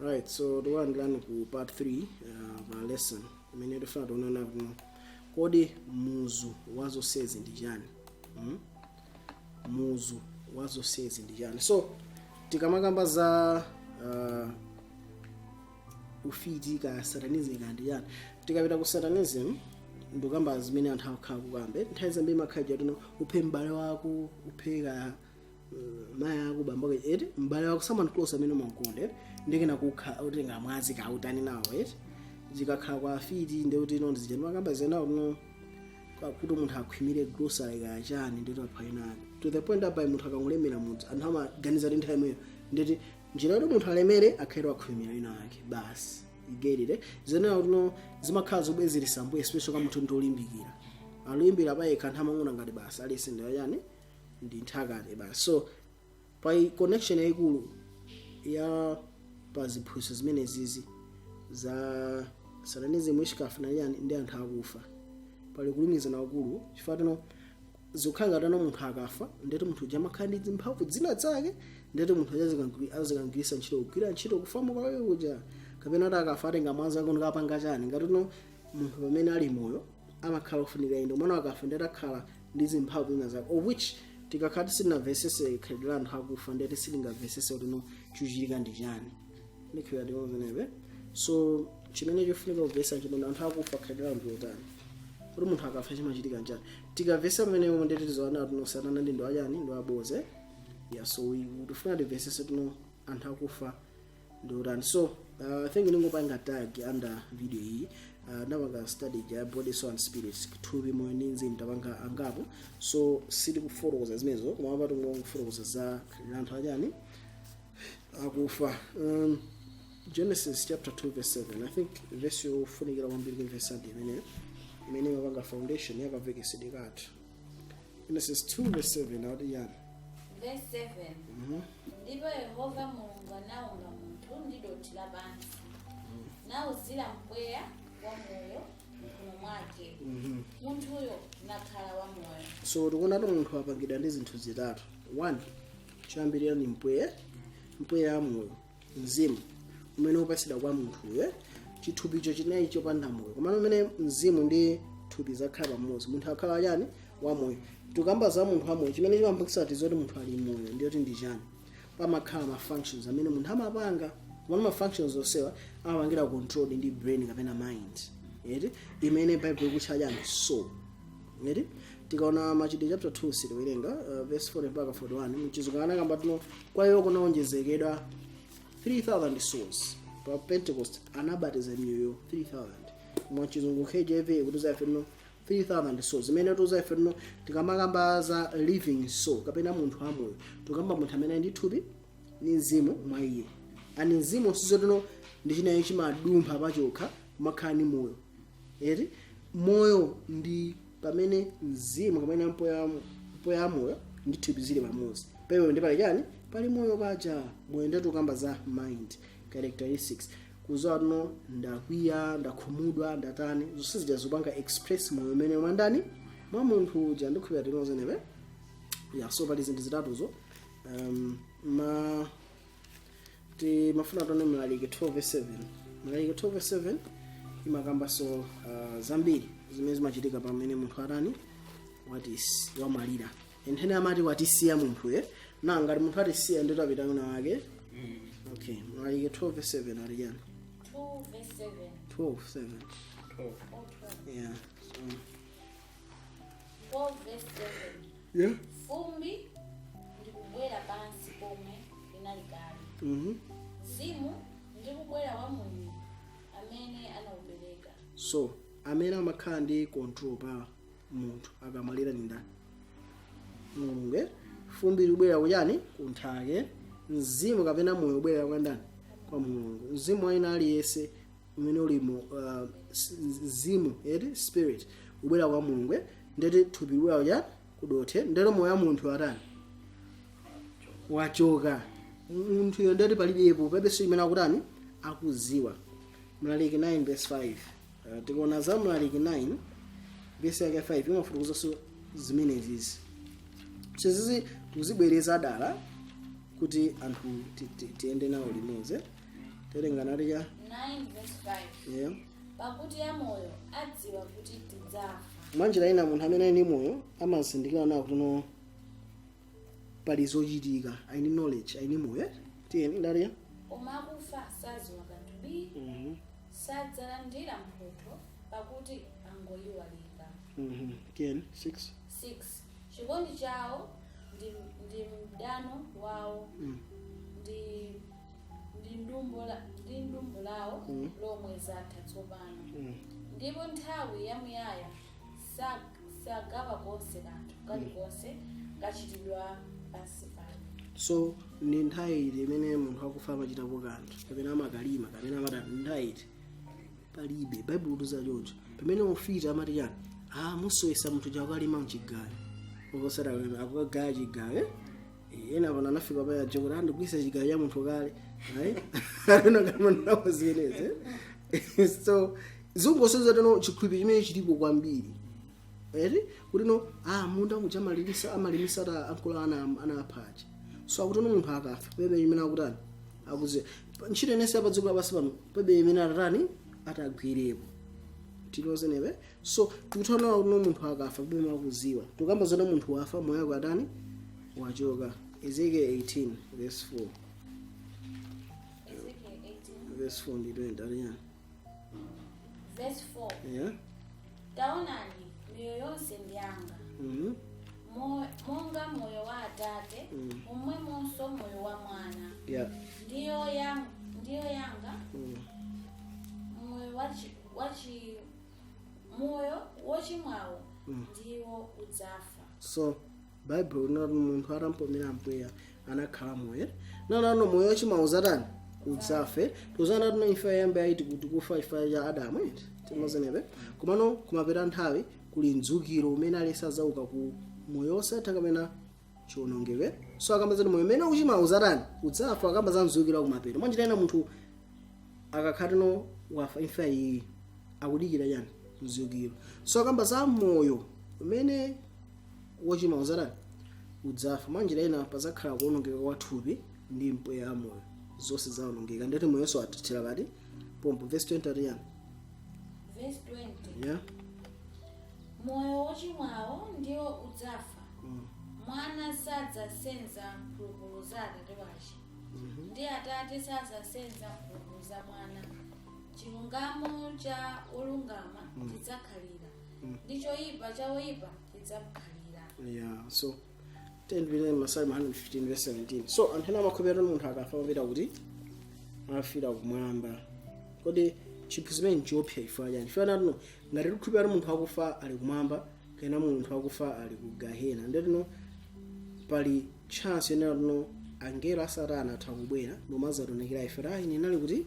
Right, so tikulandirani ku part 3 pa lesson imene tifuna tionana kuno: kodi muzu wa zonsezi ndi chani? Muzu wa zonsezi ndi chani? So tikamakamba za ufiti ka satanism ka ndi chani, tikapita ku satanism ndikamba zimene anthu akukhala kukambe nthawi zambiri, makhala chatino uphe m'bale wako, uphe ka mayi ako, bambo ako, eti, m'bale wako, someone close amene umamukonda, ndikena kukha utenga mwazi kautani nawo, eti. Zikakhala kwa afiti, ndekuti ino ndizija makamba zenawo no kuti munthu akhwimire grocery kachani, ndito aphaina to the point apai munthu akangolemera mudzi, anthu amaganiza kuti nthawi imweyo nditi njira yoti munthu alemere akhaire akhwimira ina ake basi. You get it, eh? Zenawo tino zimakhala zobwezeresa mbuye, especially kwa munthu ndi olimbikira, alimbira payekha, anthu amang'ono ngati basi alese ndiyachani ndi nthakate basi. So pa connection yayikulu ya pa ziphunzitso zimene zizi za satanism, witchcraft nayani ndi anthu akufa, pali kulumikizana kwakulu, chifukwa tino zikukhala ngati ano munthu akafa, ndeti munthu uja amakhala ndi zimphamvu dzina zake, ndeti munthu uja azikangwirisa ntchito, kugwira ntchito kufama kwake kuja, kapena kuti akafa atenga mwazi wake ndikapanga chani. Ngati tino munthu pamene ali moyo amakhala ofunika inde, mwana akafa ndeti akhala ndi zimphamvu zina zake, of which tikakhala sitinamvesese khalidwe la anthu akufa, ndeti sitingamvesese kuti no chuchitika ndi chani. Ndikhulupirira ndimozenepe. So chimene chofunika kumvesa chimene anthu akufa khalidwe lawo ndi otani, kuti munthu akafa chimachitika njani. Tikamvesa pamenepo ndeti tizoona kuti no satana ndi ndo achani, ndo aboze. Yeah, so we tifuna timvesese tino anthu akufa ndi otani. So I think ndingopanga tag under video iyi. Ndapanga study ya body, soul and spirit, thupi, moyo ndi mzimu, tapanga angapo, so sitikufotokoza zimenezo, koma apa tingofotokoza za khalidwe la anthu achani, akufa. Genesis chapter 2 verse 7, I think verse yofunikira kwambiri kumvesa ndi imeneyo, imene imapanga foundation yakamvekesedwe kathu. Genesis 2 verse 7 akuti yani? Verse 7: Ndipo Yehova Mulungu anaumba munthu ndi dothi lapansi, nawuzira mpweya wa moyo mphuno mwake, munthuyo nakhala wamoyo. So tikuona kuti munthu apangidwa ndi zinthu zitatu. One, choyambirira ni mpweya, mpweya wa moyo, mzimu umene upasidwa kwa munthuyo. Chithupicho chinayi chopanda moyo, komano umene mzimu ndi thupi zakhala pamodzi, munthu akhala chani? Wamoyo. Tikamba za munthu wamoyo, chimene chimapangisa tizoti munthu ali moyo ndiyoti ndi chani? Pamakhala ma functions amene munthu amapanga, komano ma functions onsewa amapangira controlled ndi brain kapena mind, eti, imene Bible ikutcha chani? Soul, eti. Tikaona Machitidwe chapter 2, sitiwerenga, verse 40 mpaka 41, mchizungu anakamba tino kwa iwo kunaonjezekedwa 3000 souls. Pa Pentecost anabatiza miyoyo 3000. Mwachizungu KJV kuti ife tino 3000 souls, imene tuza ife tino tikamakamba za living soul kapena munthu wamoyo, tikamba munthu amene ali ndi thupi ndi mzimu mwa iye. Ani mzimu sizotino ndi chinayi chimadumpha pachokha kumakhala ndi moyo, eti. Moyo ndi pamene mzimu kapena mpweya moyo ndi thupi zili pamodzi, pamene ndi pali chani? Pali moyo paja. Moyo ndetu ukamba za mind characteristics, kuzowa tuno ndakwiya, ndakhumudwa, ndatani, zonse zija zopanga express moyo umene mwandani mwa munthu uja. Ndikhulupirira tinozenepe. Yeah, so pali zinthu zitatuzo. Ma timafuna tione Mlaliki 12 verse 7. Mlaliki 12 verse 7 imakambanso zambiri zimene zimachitika pamene munthu atani, watis wamwalira. Nthene amati watisiya munthuye, na ngati munthu atisiya ndito apita wina wake. Okay, Mlaliki 12 verse 7 ali chani? 2 verse 7. 12 7. 12. Yeah, so 12 verse 7. Yeah. Fumbi ndikubwera pansi pomwe linali kale, mzimu ndikubwera wa Mulungu amene anaupereka. So amene amakhala ndi control pa munthu akamwalira ndi ndani? Mulungu, eh? Fumbi likubwera kuchani? Kunthaka. Mzimu kapena moyo ubwera kwa ndani? Kwa Mulungu. Mzimu wa ina aliyense umene uli mu mzimu, eti, spirit ubwera kwa Mulungu, eh? Ndeti thupi libwera kuchani? Kudothe. Ndero moyo wa munthu atani? Wachoka munthuyo, ndeti palibepo, palibenso imene akutani, akuziwa. Mlaliki 9 verse 5. Tikaona za Mlaliki 9 verse yake 5 imafotokozanso zimenezizi. So zizi tikuzibwereza dala kuti anthu tiyende nawo limodzi. Terenganati cha 9 verse 5. Yeah. Pakuti amoyo adziwa kuti tidzafa. Mwanjira ina, munthu amene ali ndi moyo amazindikira nawo kuti no, pali zochitika, ali ndi knowledge, ali ndi moyo, eh? Tiyeni, ndaliya. Koma akufa sadziwa kanthu bi, sadzalandira mphotho, pakuti angoyiwalika. Tiyeni, 6. 6 Chikondi chawo ndi mdano wawo, ndi dumbo lawo lomwe zatha tsopano, ndipo nthawi yamuyaya sagawa konse kanthu kalikonse kachitidwa pansi pano. So ndi nthawi iti imene munthu akufa amachitapo kanthu, kapena amakalima, kapena amatani? Nthawi iti? Palibe. Baibulo tiza choncho. Pamene ufita amati chani? Ah, musowesa munthu chakalima mchigayo, okosati akukagaya chigayo, eh? Ena pano anafika paya jokoti andigwisa chigayo cha munthu kale, right? I don't know kama ndawo zimenezi, eh? So zingoseza teno chikhulupiriro chimene chilipo kwambiri eri kuti no, ah, munda muja amalimisa, amalimisa ta ankolo ana anaphaji. So akuti no, munthu akafa pebe imene akutani, akuziwa ntchito inense apa dziko lapansi pano, pebe imene atatani, atagwirepo tilozenepe. So tikuthaona kuti no, munthu akafa pebe akuziwa. Tikamba zoti munthu wafa, moyo wake atani, wachoka. Ezekiel 18 verse 4. Ezekiel 18 Verse 4 ndi 20 aliyani? Verse 4. Yeah. Taonani, miyoyo yonse ndi yanga. Monga moyo wa atate, momwemonso moyo wa mwana. Ndiyo yanga. Moyo wochimwawo ndiwo udzafa. So Bible linati munthu atampomera mpweya anakhala moyo. Nanano moyo wochimwawo uzatani? Udzafe. Tuzana tino imfa yayamba yaiti kuti kufa imfa ya Adamu, eti timozenepe. Komano kumapeta nthawi kuli mdzukiro umene alesi azauka ku moyo wosatha kapena chiwonongeke. So akamba zati moyo umene uchimwawo uzatani? Udzafa. Akamba za mdzukiro akumapeto. Mwanjira ina, munthu akakhala no wafa imfa iyi, akudikira chani? Mdzukiro. So akamba za moyo umene wochimwa uzatani? Udzafa. Mwanjira ina, pazakhala kuwonongeka kwa thupi ndi mpweya wa moyo, zonse zawonongeka, ndeti moyonso atithira pati pompo. Verse 20 ati yani? Verse 20. Yeah. Moyo wochimwawo ndiwo udzafa. Mwana sadzasenza mphulupulu za atate wace, ndi atate sadzasenza mphulupulu za mwana. Chilungamo cha wolungama chidzakhalira, ndi choyipa cha woyipa chidzakhalira. Yeah, so 10 Masalimo 115 verse 17. So anthu ena amakhulupirira kuti munthu akafa amapita kuti? Amafika kumwamba. Kodi chinthu chimene chiopsa chifukwa chani? Chifukwa natino ngati tikukhulupirira kuti munthu akufa ali kumwamba kapena munthu akufa ali ku gahena, ndetino pali chance yenera tino angelo a Satana atha kubwera nomazatonekera ife kuti ayi, nali kuti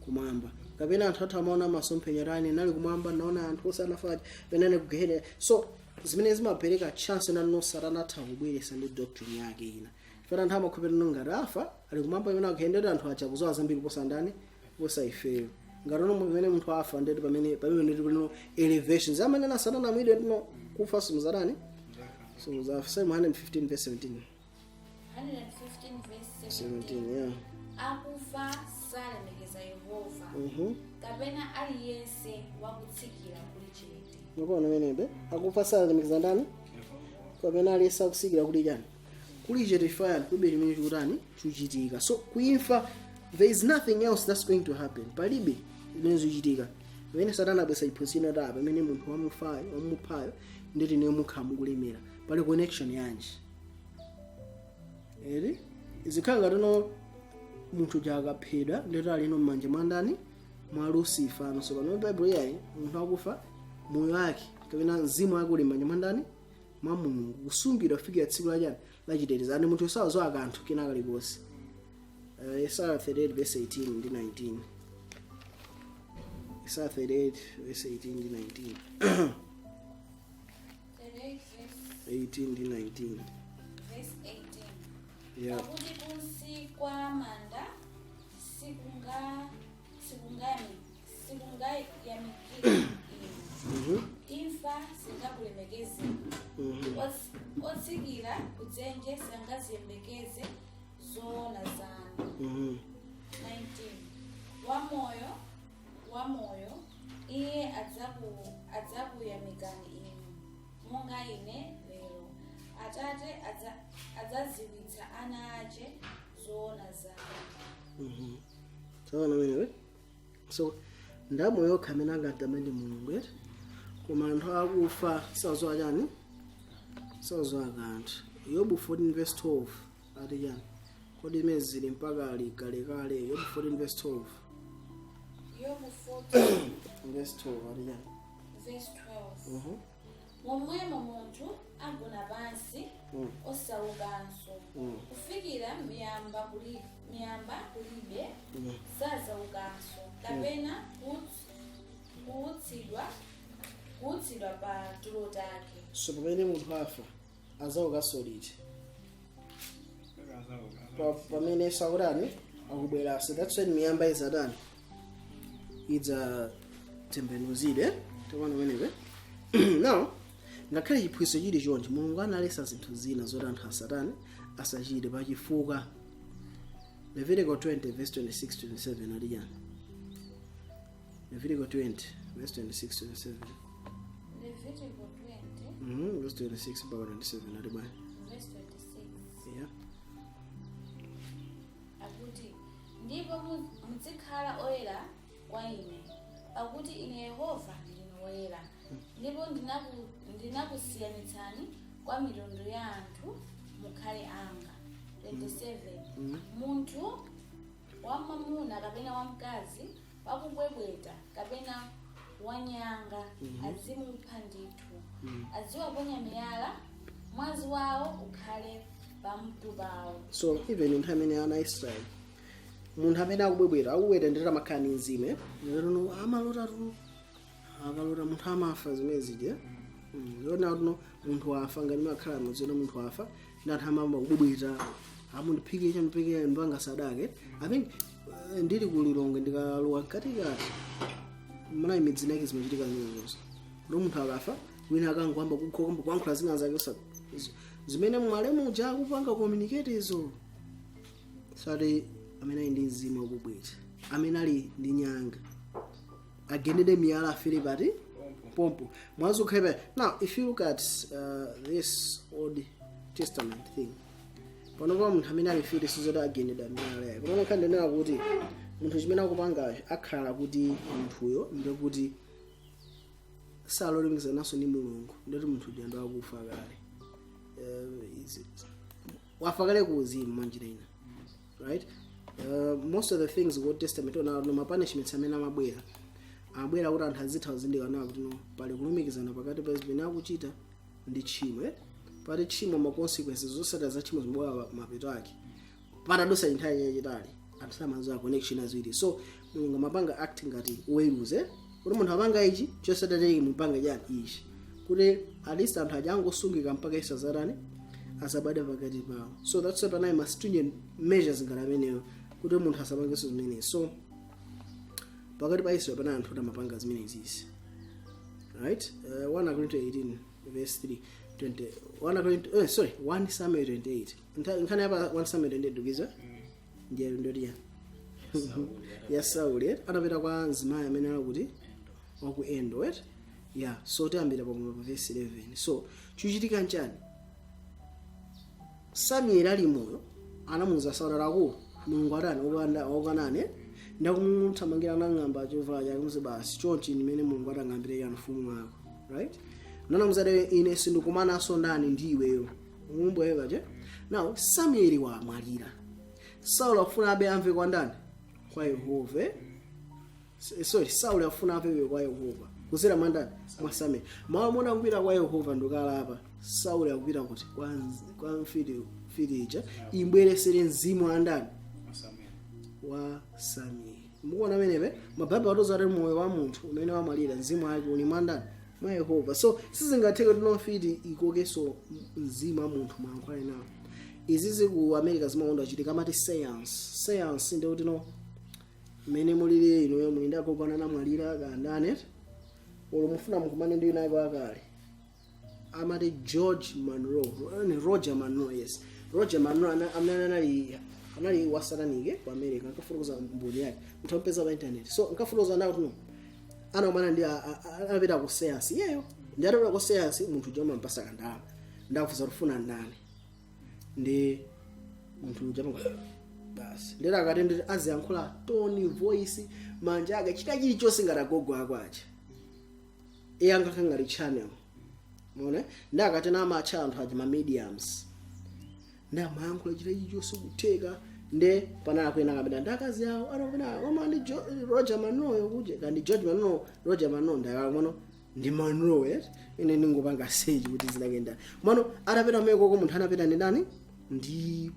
kumwamba, kapena anthu athu amaona masomphenya kuti ayi, nali kumwamba, naona anthu osanafaji, pena ku gahena. So zimene zimapereka chance yenera Satana atha kubweresa ndi doctrine yake ina, chifukwa anthu amakhulupirira ngati afa ali kumwamba kapena kugahena, ndeti anthu aja kuzowa zambiri kuposa ndani? Kuposa ifeyo. Ngati uno pamene munthu afa, ndeti pamene ndeti pano elevations amene na Satana amwidwe tino kufa simuzatani, simuzafa. Psalm 115 verse 17. 115 verse 17. 17, yeah. Akufa salemekeza Yehova, kapena aliyense wakutsikira kuli chete. Mukuona menebe akufa salemekeza ndani? Kapena aliyense akutsikira kuli chani? Kuli chete. Chifukwa kulibe chimene chikutani, chikuchitika. So kuimfa there is nothing else that's going to happen, palibe zimene zikuchitika. Pamene Satana abwesa chiphunzitso ta pamene munthu wamufayo, wamuphayo, nditi niyo mukhala mukulemera, pali connection yanji? Eri izikhala ngati no munthu jakaphedwa ndeti alino m'manja mwa ndani? Mwa Lucifer. Ano so pamene Bible yayi, munthu akufa, moyo wake kapena mzimu wake uli m'manja mwa ndani? Mwa Mulungu, kusungidwa kufikira tsiku lachani? Lachitetezo. Ani munthu sawazowa kanthu kena kalikonse. Yesaya 38 verse 18 ndi 19. Yesaya 38 verse 18 ndi 19. 38 verse 18 ndi 19. Verse 18. Yeah. Pakuti kunsi kwa manda sikungayamikira inu, imfa singakulemekeze. Otsikira kudzenje sangaziyembekeze zoona zanu. 19. Ine lero. Atate adzaziwitsa ana ache zoona zake. Saona menewe. So ndamoyo yokha amene angatamande Mulungu eti, koma anthu akufa sazowa chani? Sazowa kanthu. Yobu 14 verse 12 ati chani? Kodi imene zili mpaka ali kalekale? Yobu 14 verse 12. Yobu 14 verse 12 ati chani? Verse 12. Momwemo munthu agona pansi osaukanso, kufikira miyamba kulibe, sazaukanso kapena kuutsidwa pa tulo take. So pamene munthu afa azaukanso liti? Pamene sakutani, akubweranso, that's when miyamba izatani? Idzatembenuzidwe. Tikuona pamenepe. Now, ngakhale chiphunzitso chili chonchi, Mulungu analesa zinthu zina zoti anthu asatani? Asachite. Pachifuka Leviticus 20 verse 26 27 ati chani? Leviticus 20 verse 26 27. Leviticus 20 Verse 26 mpaka 27 ati bwanji? Verse 26. Yeah. Akuti, "Ndipo muzikhala oyera kwa ine, pakuti ine Yehova ndine woyera, ndipo ndinakusiyanitsani kwa mitundu ya anthu mukhale anga." 27. Munthu wamwamuna kapena wamkazi wakubwebweta kapena wanyanga azimupha ndithu, aziwaponya miyala, mwazi wawo ukhale pamutu pawo. So even nthawi imene ana Israeli, munthu amene akubwebwera, akubwera ndithu, amakhala ndi mzimu ndithu, amalotatu, akalota munthu amafa, zimene zija zona kuti no munthu wafa, ngati makhala mudziona munthu wafa ndi anthu amayamba kubwebweta, amundiphike chandiphike mbanga sadake. I think ndili ku Lilongwe, ndikalowa mkatikati manayi midzi nake zimachitika zimenezozo, kuti munthu akafa wina akangoyamba kukhomba, kuyankhula zina zake zimene mwale muja akupanga communicate izo. Sati amene ali ndi mzimu wakubweta, amene ali ndi nyanga, agendede miyala, afere pati? Pompo, mwazi ukhale. Now, if you look at this Old Testament thing, panopa munthu amene ali fere sizoti agendedwa miyala yake, pamene nkhani ndinena kuti munthu chimene akupangacho akhala kuti munthuyo ndekuti salolumikizananso ndi Mulungu, ndeti munthu uja ndo akufa kale. Wafa kale ku uzimu mwanjira ina, right? Most of the things in Old Testament ona no ma punishments amene amabwera, amabwera kuti anthu azitha kuzindikira nawo kuti no pali kulumikizana pakati pa zimene akuchita ndi tchimo, eh? Pali tchimo, ma consequences, zotsatira za tchimo zimabwera mapeto ake patadusa nthawi yayitali. Anthu samadziwa connection aziwiri. So Mulungu amapanga act ngati weruze kuti munthu apanga ichi, chotsatira chake mupanga chani? Ichi, kuti at least anthu aja angosungika mpaka Yesu azatani? Azabadwa pakati pawo. So that's why panali ma stringent measures ngati ameneyo kuti munthu asapangenso zimenezi. So pakati pa Israel panali anthu kuti amapanga zimenezisi, right? 1 Korinto 18 verse 3 20, 1 Korinto, sorry, 1 Samuel 28. Nkhani yapa 1 Samuel 28 dukiza ndiye ndotiya ya Sauli, eh? Anapita kwa mzimayi amene ali kuti waku Endo, right? Yeah. So tiyambira pamwe pa verse 11. So chuchitika nchani? Samuel ali moyo anamuuza Sauli, akulu, Mulungu atani? Okanda okanane ndakumuthamangira, anang'amba chovala chake muze basi chonchi ndimene Mulungu atang'ambire yani mfumu wako, right? Nanamuza, "Ine sindikumananso ndani? Ndi iweyo." Mumbwewa che. Now Samuel wamwalira, Sauli akufuna abe amve kwa ndani? Kwa Yehova, eh? Sorry, Sauli afuna amve kwa Yehova kuzera mwa ndani? Mwa Samuel. Mawu mona akupita kwa Yehova ndikalapa, Sauli akupita kuti kwa mfiti, mfiti ija imbweresere mzimu wa ndani? Wa Samuel. Mukuona amenepe mabhaibuli atoza ati moyo wa munthu umene wamwalira, mzimu wake uli mwa ndani? Mwa Yehova. So sizingatheke kuti mfiti ikokenso mzimu wa munthu mwankhwale nawo. Izizi ku America zimakonda chitika, amati seance. Seance ndikuti no mmene mulili inuyo, muli ndi akokwana namwalira kandane, olo mufuna mukumane ndi wina akale, amati George Monroe, Roger Monroe, yes, Roger Monroe, amene anali wa satanic ku America. Nkafotokoza mboni yake, muthampeza pa internet. So nkafotokoza nawo kuti no anakumana ndi anapita ku seance iyeyo. Ndi atapita ku seance, munthu uja umampasa kandalama, ndakufuza kufuna ndani, ndi munthu uja panga basi. Ndera akati nditi aziyankhula tone voice, manja ake, chita chilichonse ngati agogo ako aja. Iye ankakhala ngati channel, mone. Ndi akati amatcha anthu aja ma mediums, ndi amayankhula chita chilichonse kutheka. Nde panali akwena akapita ndi akazi awo, anapita koma ndi Roger Monroe kuja, kandi George Monroe, Roger Monroe, ndakala mono ndi Monroe, eh, ine ndingopanga search kuti zinakenda mano. Atapita meko munthu anapita ndi ndani? Ndi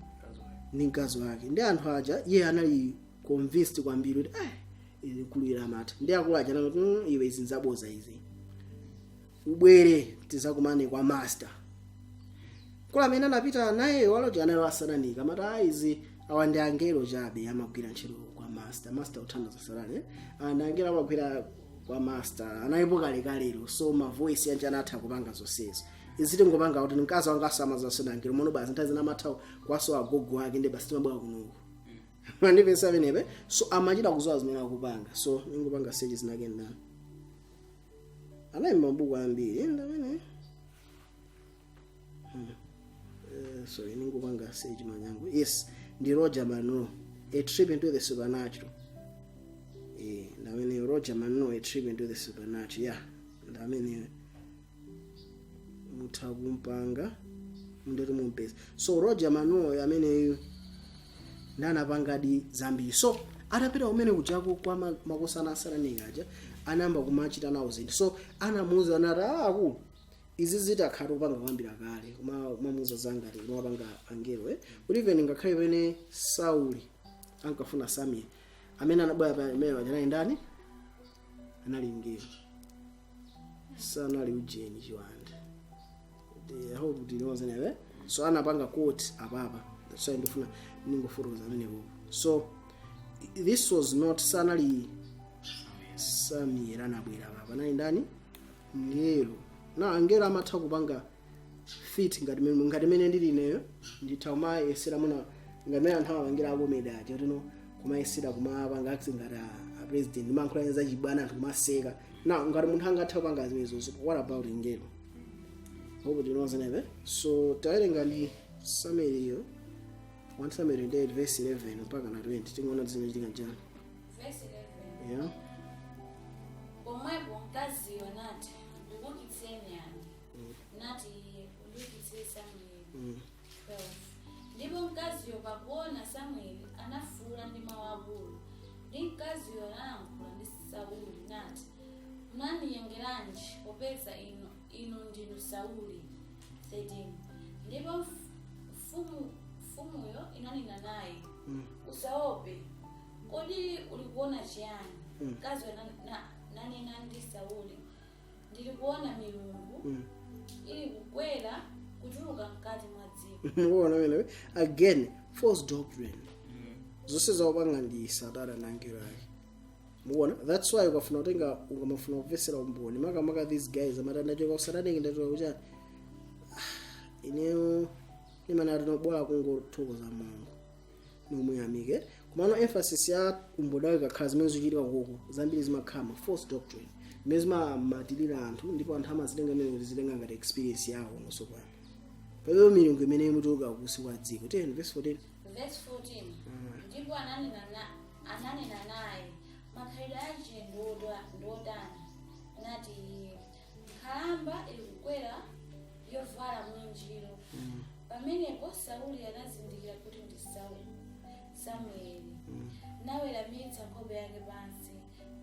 mkazi wake. Ndi anthu aja, iye anali convinced kwambiri kuti eh, izi kulwira amatha. Ndi akulu aja anati, iwe, izi nzaboza izi, ubwere tizakumane kwa master." Kula amene anapita naye waloja anali wasatanika, amati, "Ah, izi awa ndi angelo chabe amagwira ntchito kwa master." Master uthandiza satani, eh? Awa ndi angelo amagwira kwa master, analipo kalekalero, so ma voice yanji anatha kupanga zonsezo. Izi tingopanga kuti mkazi wanga asamaza angelo mono basi. Nthawi zina amatha kwaso agogo ake, ndi basi timabwera kunoku, mandipesa penepe. So amachita kuzowa zimene akupanga. So ningopanga search zinake ndani anayimba mabuku ambiri ndamene. Sorry, ningopanga search manyango. Yes, ndi Roger Monroe, A Trip into the Supernatural. Eh, ndamene Roger Monroe, A Trip into the Supernatural, yeah, ndamene mutha kumpanga mundeti mumpeza. So Roger Monroe ameneyu ndanapangadi zambiri. So atapita kumene kujako kwa makosana asatanika aja, anayamba kumachita nawo zinthu. So anamuuza, anati, "Ah, akulu, izi zitakhala kupanga kuyambira kale." Kumamuuza zangati kumapanga angelo, eh, kuti even ngakhale pamene Sauli ankafuna Samuel, amene anabwera pamene paja anali ndani? Anali mngelo, sanali ujeni chiwanda. I hope tinozenewe. So anapanga quote apapa, that's why ndifuna ningofotokoza amenepo. So this was not, sanali Samuel anabwera papa, anali ndani? Ngelo. Na angelo amatha kupanga fit ngati mene ndili ineyo, nditha kumayesera muna ngati mene anthu amapangira a comedy aja, tino kumayesera kumapanga acting ngati a president, mayankhula za chibwana, anthu kumaseka. Na ngati munthu angathe kupanga zimenezo, what about ngelo? Hope tinozenepe. So tawerenga ndi Samuel 1 Samuel 28 verse 11 mpaka na 20, tingoona zinachitika njani. Verse 11. Yeah. Pomwepo mkaziyo nati, "Ndikuukitseni yani?" Nati iye, "Undiukitsire Samueli." 12 Ndipo mkaziyo pakuona Samueli anafuwula ndi mawu akulu. Ndi mkaziyo analankhula ndi Sauli nati, "Munandinyengeranji, popeza inu ndinu Sauli?" 13 Ndipo mfumuyo inanena naye, "Usaope, kodi ulikuona chiyani?" Mkaziyo nanena ndi Sauli, "Ndilikuona milungu ili kukwera kutuluka mkati mwa dziko." Mukuona pamene again false doctrine, zonse zakupanga ndi satana na angelo ake, mukuona? That's why ukafuna kutenga, ukamafuna kumvesera umboni, makamaka these guys amati ndachoka usatanic, ndachoka kuchani, ineyo nimana tinobola kungothokoza Mulungu nomuyamike. Kumano emphasis ya umboni wake kakhala zimene zikuchitika koko, zambiri zimakhala ma false doctrine zimene zimamatilira anthu, ndipo anthu amazitenga imene kuti zitenga ngati experience yawo nosopano pamene milungu imene imutuluka kusi kwa dziko. 10 verse 14. Verse 14. Ndipo ananena naye, "Makhalidwe ache ndiotani?" Nati iye, "Nkhalamba ili kukwera yovala mwinjiro." Pamenepo Sauli anazindikira kuti ndi Samueli, naweramitsa nkhope yake pansi,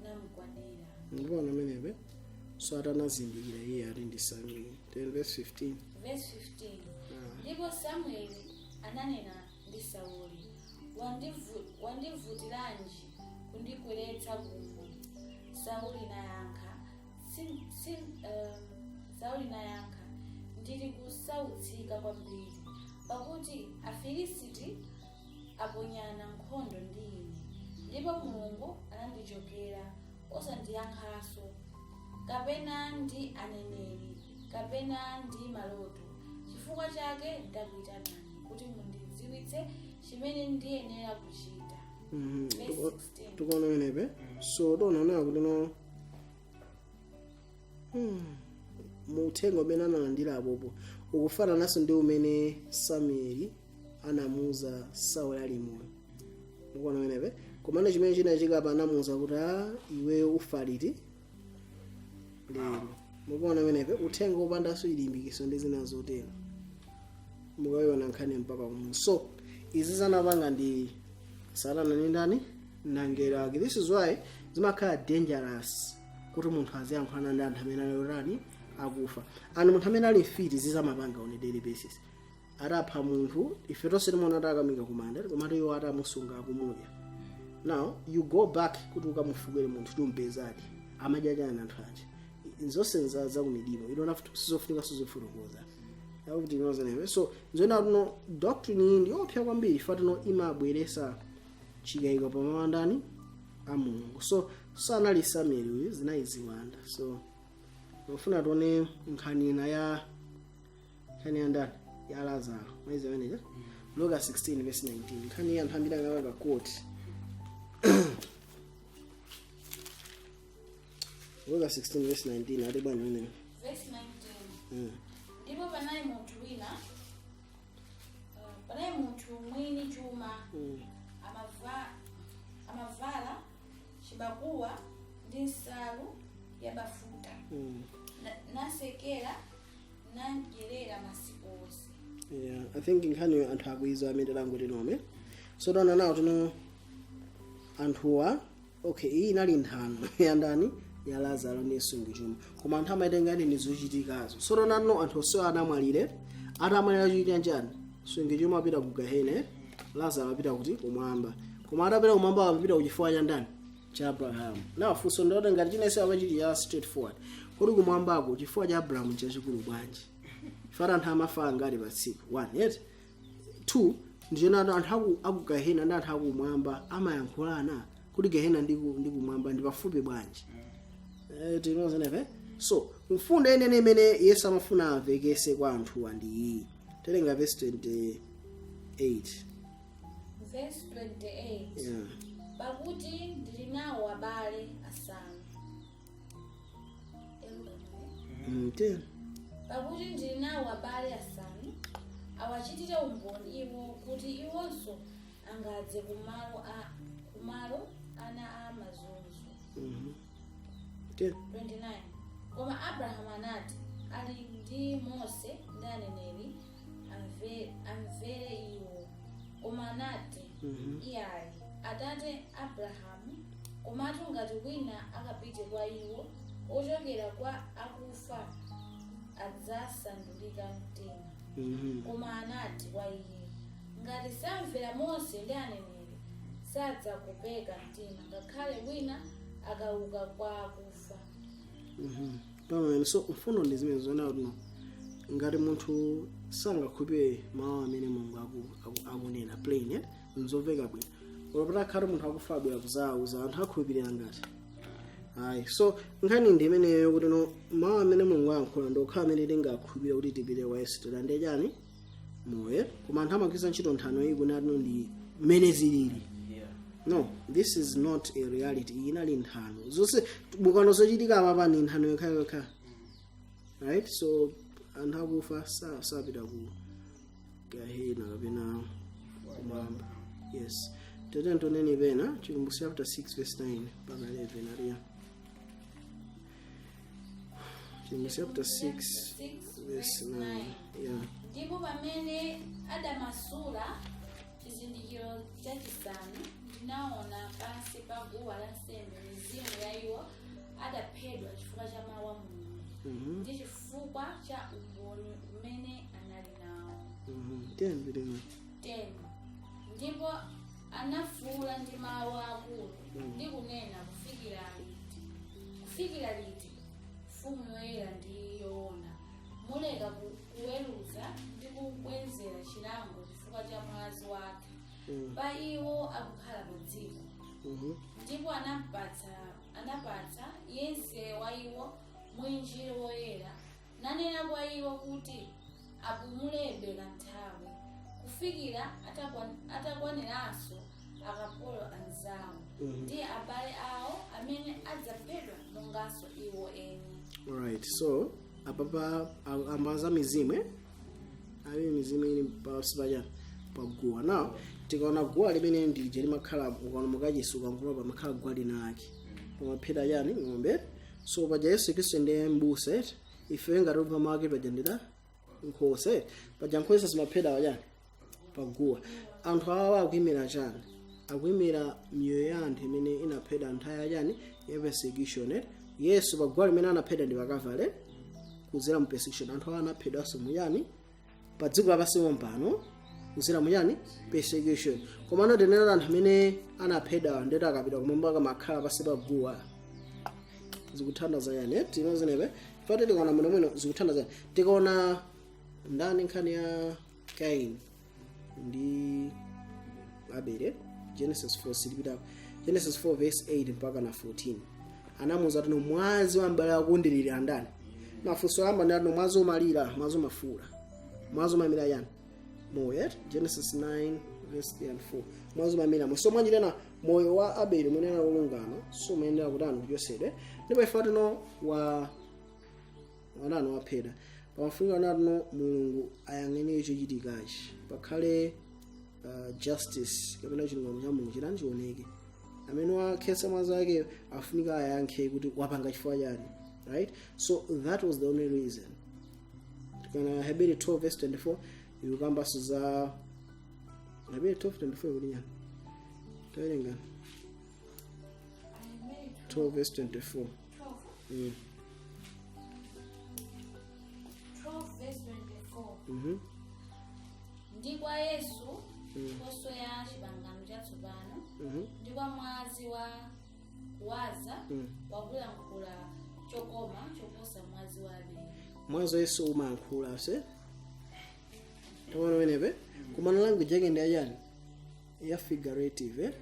namugwadira. Ndikuona amenepe. So atanazindikira iye ati ndi Samuel. 10 verse 15. Verse 15. Ndipo Samueli ananena ndi Sauli, "Wandivutiranji kundikweretsa kuno?" Sauli nayankha, "Ndili kusautsika kwambiri, pakuti Afilisiti aponyana nkhondo ndi ine, ndipo Mulungu anandichokera osandiyankhanso, kapena ndi aneneri, kapena ndi maloto. Chifukwa chake ndakuyitanani kuti mundidziwitse chimene ndiyenera kuchita." Verse 16. Tikuona menepe. So tionaonera kuti no, Mu uthenga umene analandira apopo ukufanananso ndi umene Samueli anamuuza Sauli ali moyo. Mukuona pamenepe? Komano chimene chinachitika, anamuuza kuti, "Ah, iweyo ufa liti? Lero." Mukuona pamenepe? Uthenga wopandanso chilimbikiso ndi zina zotero. Mukayiona nkhani mpaka kumu. So izi zanapanga ndi Satana ndi ndani? Nangelo ake. This is why zimakhala dangerous kuti munthu aziyankhulana ndi anthu amene ali otani? Akufa. Anthu, munthu amene ali mfiti zizamapanga on a daily basis. Atapha munthu, ife tonse timaona kuti akamika kumanda, komatu iwo atamusunga akumudya. Now you go back kuti ukamufukire munthu, tiumpezadi amadya chani anthu aja? Zonse za kumidima. You don't have to, sizofunika sizofotokoza akuti inozenewe. So nzoena tuno doctrine iyi ndiyopsa kwambiri, ifa tuno imabweresa chikayiko pamawu andani? A Mulungu. So sanali Samuel uyu, zinali ziwanda. So mafuna tione nkhani ina ya nkhani ya ndani? Ya Lazaro. Mwezi ameneja, Luka 16 verse 19. Nkhani ya anthu ambiri angapanga quote Luka 16 verse 19. Ati bwanji ameneyo? Verse 19. Ndipo panali munthu wina, panali munthu mwini chuma, amavala chibakuwa ndi nsalu yabafuta, nasekera nadyerera masiku onse. Yeah, I think nkhaniyo anthu akuiza amene tanguti nome. So taona nawo tino anthuwa, okay, iyi inali nthano ya ndani? Ya Lazaro ndi msungichuma, koma anthu amaitenga ndi zochitikazo. So taona tino anthu onsewa anamwalire. Atamwalira, chochitika njani? Msungichuma apita ku gahene, Lazaro apita kuti? Kumwamba. Koma atapita kumwamba, apita kuchifuwa cha ndani? Cha Abrahamu. Now funso ndoti, ngati chinense apa chili ya straightforward, kuti kumwambako chifuwa cha Abrahamu chachikulu bwanji? Fara anthu amafa ngati pa tsiku? One yet two, ndichena anthu aku gahena ndi anthu akumwamba amayankhulana kuti gahena ndi kumwamba ndi pafupi bwanji? Tinozenepe. So mfundo yenene imene Yesu amafuna amvekese kwa anthuwa ndi iyi. Telenga verse 28. Verse 28. Yeah. Pakuti ndili nawo abale asanu. Ten. Pakuti ndili nawo abale asanu, awachitire umboni iwo, kuti iwonso angadze kumalo ana a mazunzo. Ten. 29 Koma Abrahamu anati, "Ali ndi Mose ndi aneneri, amvere iwo." Koma anati, "Iyayi, atate Abrahamu, komatu ngati wina akapite kwa iwo ochokera kwa akufa, adzasandulika mtima." Koma anati kwa iye, "Ngati samvera Mose ndi aneneri, sadzakopeka mtima, ngakhale wina akauka kwa akufa." Pamene so mfundo ndi zimene zoona kuti no, ngati munthu sangakhulupirire mawu amene Mulungu akunena plain, eh? Nzomveka bwino. Koma patakhala munthu akufa abwera kuzawuza anthu, akhulupirira ngati ayi? So nkhani ndi imeneyo, kuti no, mawu amene Mulungu ayankhula ndi okhala amene tingakhulupirire kuti tipite kwa Yesu, tilande chani? Moyo. Koma anthu amagwiritsa ntchito nthano iyi kunati no, ndi mmene zilili. No, this is not a reality. Iyi inali nthano. Zonse bukano zochitika apapa ndi nthano yokhayokha, right? So anthu akufa sapita ku gahena kapena kumwamba. Yes, tete toneni pena Chivumbulutso chapter 6 verse 9 mpaka 11. Ariya, Chivumbulutso chapter 6 verse 9, yeah. Ndipo pamene adamasula chizindikiro chachisanu, ndinaona pansi pa guwa lansembe mizimu ya iwo adaphedwa chifukwa cha mawu a Mulungu ndi chifukwa cha umboni umene anali nawo. 10 pitiriza. 10 Ndipo anafuwula ndi mawu akulu ndi kunena, "Kufikira liti, kufikira liti, mfumu yoyera ndi yoona, muleka kuweruza ndi kubwezera chilango chifukwa cha mwazi wake pa iwo akukhala pa dziko?" Ndipo anapatsa yense wa iwo mwinjiro woyera, nanena kwa iwo kuti apumulebe kanthawi, kufikira atakwaniranso akapolo anzawo ndi abale awo amene adzaphedwa monganso iwo eni. Alright, so Apapa amba za mizimu, eh? Ali mizimu ili pansi pachani? Paguwa. Now tikaona guwa limene ndije limakhala, ukaona mukachisuka nkulopa, pamakhala guwa lina ake pamaphera chani? Ng'ombe. So paja Yesu Khristu ndiye mbusa, eti? Ife ngati ubva make paja ndida nkhosa, eti? Paja nkhosa zimaphera pachani? Paguwa. Anthu awa akuyimira chani? Akuyimira miyoyo ya anthu imene inaphedwa nthawi yachani? Ya persecution, eh? Yesu paguwa limene anaphedwa ndi pakavale kuzera mu persecution. Anthu awa anaphedwanso muyani? Pa dziko lapansi pompano, kuzera muyani? Persecution. Koma anatenera anthu amene anaphedwa ndeti akapita kumwamba akamakhala pansi pa guwa. Zikuthandiza yani, eh? Tinozenepe fati tikaona muno mwino zikuthandiza yani. Tikaona ndani, nkhani ya Kain ndi Abele, Genesis 4, silipita Genesis 4 verse 8 mpaka na 14, anamuza tino mwazi wa mbale akundilira ndani? Mafunso amba ndi atino mwazi umalira, mwazi umafula, mwazi umayimira yani? Moyo, eh? Genesis 9 verse 3 and 4, mwazi umayimira moyo. So mwanjirena moyo wa Abele umene wolungama so umayenera kutani? Kuchosedwe. Ndipo ife tino wa wanani waphedwa, pamafunika natino Mulungu ayang'anire chochitikachi, pakhale justice kapena chilungamo cha Mulungu chitani? Chioneke. Amene wakhetsa mwazi wake afunika ayankhe kuti wapanga chifukwa chani, right? So that was the only reason. Tikana Hebrew 12 verse 24 ikukambanso za Hebrew 12 24 kuti nyani? Tawerenga 12 verse 24. 12. 12 verse 24. Ndi kwa Yesu nkhoswe ya chipangano chatsopano, ndi kwa mwazi wa kuwaza wakulankhula chokoma choposa mwazi wa Abele. Mwazi wa Yesu umayankhula se taona wenepe, kumana language yake ndi achani? Ya figurative, eh?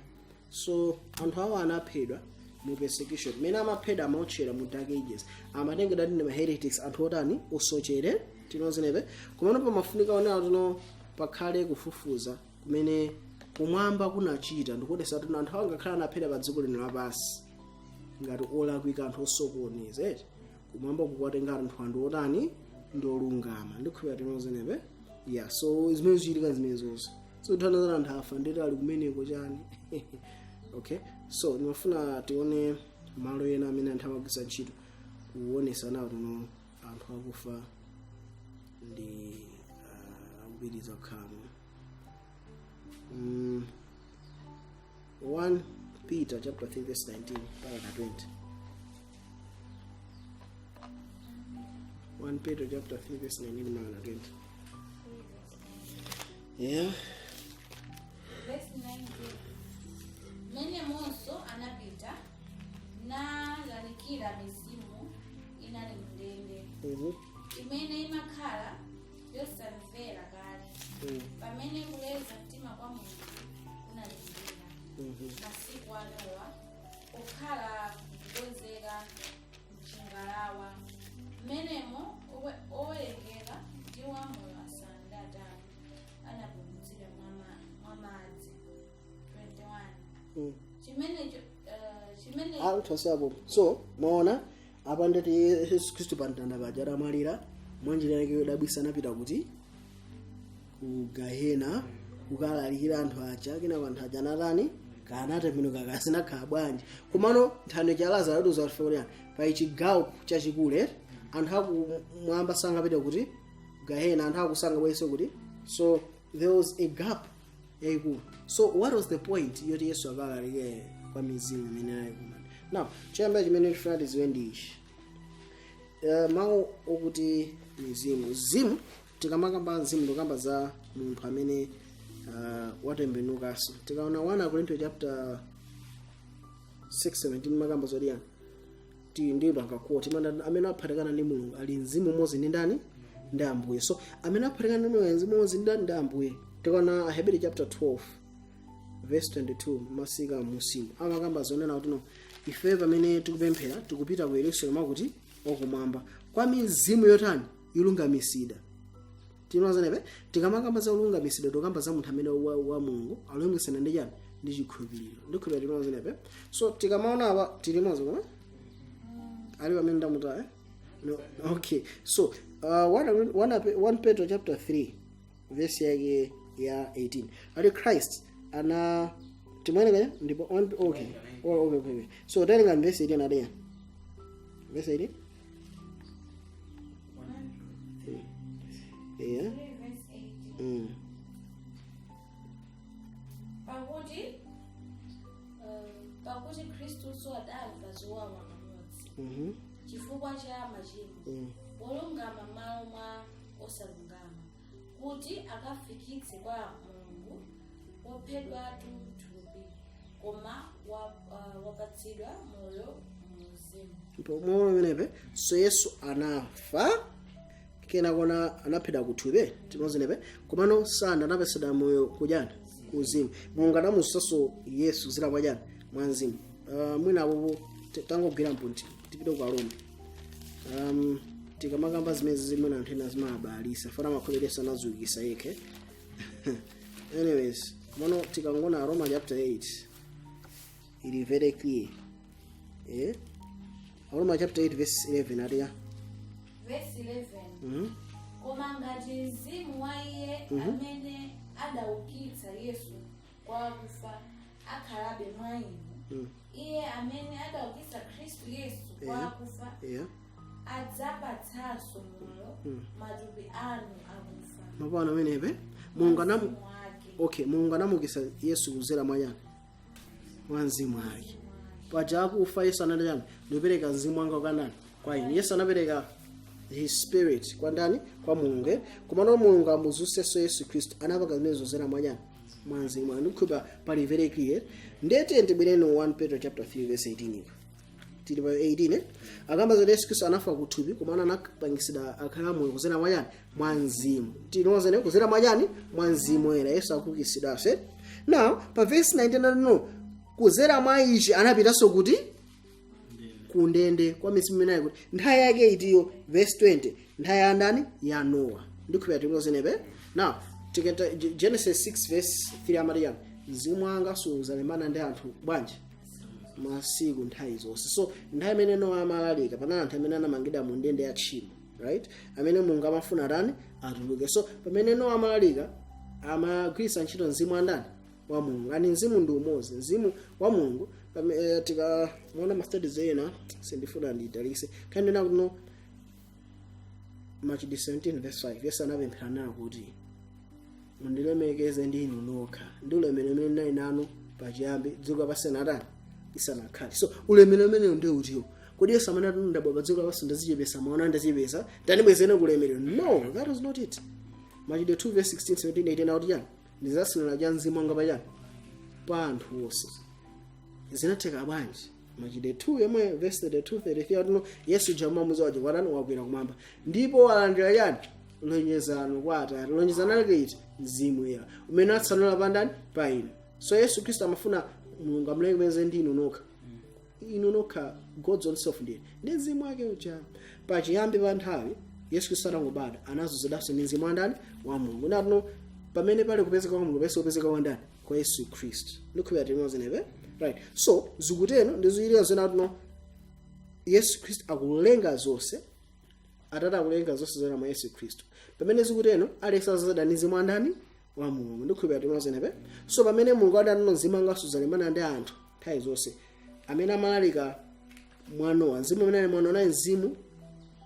So anthu awa anaphedwa mu persecution. Mene amaphedwa, amaotchera mu Dark Ages, amatengedwa ndi ma heretics, anthu otani? Osochere. Tinozenepe kumene pamafunika onera tino pakhale kufufuza kumene kumwamba kunachita ndikuonesa tino anthu awa ngakhala anaphedwa pa dziko lino lapansi ngati olakwika, anthu osokoneza, eti? Kumwamba kukatenga anthu otani? Ndi olungama. Ndikhulupira tinozenepe. Yeah, so zimene zichitika zimenezozo, so thanazana anthu afa ndeti ali kumeneko chani? Okay, so ndimafuna tione malo ena amene anthu amagwiritsa ntchito kuonesa nawo tino anthu akufa ndi akupitiriza kukhalamo. 1 Peter chapter 3 verse 19 mpaka 20. 1 Peter chapter 3 verse 19 mpaka 20, yeah. Verse 19: Mmenemonso anapita nalalikira mizimu inali mndende, imene imakhala yosamvera kale, pamene kuleza mtima kwa Mulungu kunalindira masiku a Nowa pokhala kukonzeka mchingalawa, mmenemo owerengeka ndi wamoyo 8 anapulumutsidwa mwa madzi. 21. Chimenecho chimene Anthu asapo. So maona apa ndati Yesu Khristu pamtanda paja atamwalira, mwanjira yake yodabwitsa anapita kuti? Ku gahena, kukalalikira anthu aja. Kenako anthu aja anatani? Kanatembenuka, kasinakhala bwanji. Komano nthano cha Lazaro atiuza kuti kuti pali chigawo chachikulu, anthu akumwamba sangapite kuti gahena, anthu akusanga kuti. So there was a gap yayikulu. So what was the point yoti Yesu akalalike kwa mizimu imene ali kumanda? Now choyamba chimene tifuna tiziwe ndi ichi: mawu okuti mizimu, zimu, tikamakamba mzimu tikamba za munthu amene watembenukanso. Tikaona 1 Korinto chapter 6:17 makamba zoti yani? Ti ndi angakuti mana amene aphatikana ndi Mulungu ali mzimu umodzi ndi ndani? Ndi Ambuye. So amene aphatikana ndi Mulungu ali mzimu umodzi ndi ndani? Ndi Ambuye. Tikaona Aheberi chapter 12 verse 22 masika musimu amakamba zonena kuti no, ife pamene tikupemphera tikupita ku Yerusalemu kuti wakumwamba kwa mizimu yotani? Yolungamisidwa. Tinozenepe tikamakamba za olungamisidwa tikamba za munthu amene wa Mulungu alungamisana ndi chani? Ndi chikhulupiriro. Ndikhulupirira tinozenepe. So tikamaona apa tili mozi koma ali pamene ndamutaya. No, okay. So 1 Petro chapter 3 verse yake ya 18 ali Christ ana timawerenga ndipo okay. Oh, okay. So tawerenga verse 18 adiya verse 18, yeah. 3 verse 18. Pakuti Khristu adamva zowawa kamodzi chifukwa cha machimo, wolungama m'malo mwa osalungama, kuti akafikitse kwa Mulungu, wophedwatu thupi, koma wapatsidwa moyo muuzimu. Pomwe pamenepe, so Yesu anafa, kenakona anaphedwa kuthupi, timozenepe, komano sanda anapatsidwa moyo kuchani? Kuuzimu. Mulungu anamusanso Yesu zira kwachani? Mwa mzimu. Mwina apopo tangogwira mpunti, tipite ku Aroma. Tikamakamba zimene zimene anthu ena zimabalisa fana makhulupiriro anaziukisa yekhe. Anyways, komano tikangona Roma chapter 8 ili very clear, eh? Roma chapter 8 verse 11 atiya. Verse 11. Koma ngati mzimu wa iye amene adaukitsa Yesu kwa akufa akhalabe mwa inu, iye amene adaukitsa Khristu Yesu kwa akufa adzapatsanso moyo matupi anu akufa. Mapano amenepe Mulungu anamu Mzimu wake. Okay, Mulungu anamukisa Yesu kuzera mwa chani? Mwa mzimu wake. Paja akufa Yesu anati chani? "Ndikupereka mzimu wanga kwa ndani? Kwa inu." Yesu anapereka his spirit kwa ndani? Kwa Mulungu, eh? Komano Mulungu amuzunsenso Yesu Khristu anapanga zimene zozera mwa chani? Mwa mzimu wake. Ndikukhulupirira pali very clear. Ndete ndibwereni 1 Petro chapter 3 verse 18 iko. Tili pa 18, eh? Akamba zoti Yesu Khristu anafa kuthupi, komano anapangisidwa akhala moyo kuzera mwa chani? Mwa mzimu. Tinozene kuzera mwa chani? Mwa mzimu era Yesu akukisidwanso, eh? Now pa verse 19, no, kuzera mwa ichi anapitanso kuti kundende kwa misimu imeneyi, kuti nthawi yake itiyo? Verse 20, nthawi ya ndani? Ya Nowa. Ndikhulupirira tinozenepe. Now tikenta Genesis 6 verse 3 amati chani? "Mzimu wanga suzalimbana ndi anthu bwanji? Masiku nthawi zonse." So nthawi imene Nowa amalalika, panali anthu amene anamangidwa mu ndende ya tchimo, right? Amene Mulungu amafuna tani? Atuluke. So pamene Nowa amalalika, amagwiritsa ntchito mzimu wa ndani? Wa Mulungu. Ani mzimu ndi umodzi, mzimu wa Mulungu. Tikamuona ma studies ena, sindifuna ndiyitalise, khandena kuno Machitidwe 17 verse 5, Yesu anapemphera nawo kuti, "Mundilemekeze ndi inu nokha ndi ulemerero umene ndinali nanu pachiyambi dziko lapansi natani isanakhale." So ulemerero umeneyo ndi utiwo? Kodi Yesu amene ati, "Ndabwa pa dziko lapansi, ndazichepesa, mwaona ndazichepesa, tandibwezeni kulemerero"? No, that was not it. Machitidwe 2 verse 16, 17, 18 akuti chani? "Ndizasinira cha mzimu wanga pachani? Pa anthu onse." Zinatheka bwanji? Machitidwe 2 yomwe verse 32, 33 akuti Yesu jamamuza waje kwatani? Wakwera kumwamba ndipo walandira chani? Lonjezano kwa Atate. Lonjezano lake iti? Mzimu Woyera umene atsanula pa ndani? Pa inu. So Yesu Khristu amafuna Mulungu amulemekeze ndi inu nokha, inu nokha, God's own self, ndiye ndi mzimu wake uja. Pachiyambi pa nthawi Yesu Khristu atangobadwa, anazozedwanso ndi mzimu wa ndani? Wa Mulungu. Natino pamene pali kupezeka kwa Mulungu, pese kupezeka kwa ndani? Kwa Yesu Khristu. Ndikhulupirira timozenepe, right? So zikuteno ndizoyilira zenatino Yesu Khristu akulenga zonse, Atate akulenga zonse zona mwa Yesu Khristu. Pamene zikuteno, aliyense azazada ndi mzimu wa ndani? Wa Mulungu. Ndikhulupirira timozenepe. So pamene Mulungu adanino, "Mzimu wanga suzalimbana ndi anthu nthawi zonse," amene amalalika mwa Nowa, mzimu umene ali mwa Nowa naye mzimu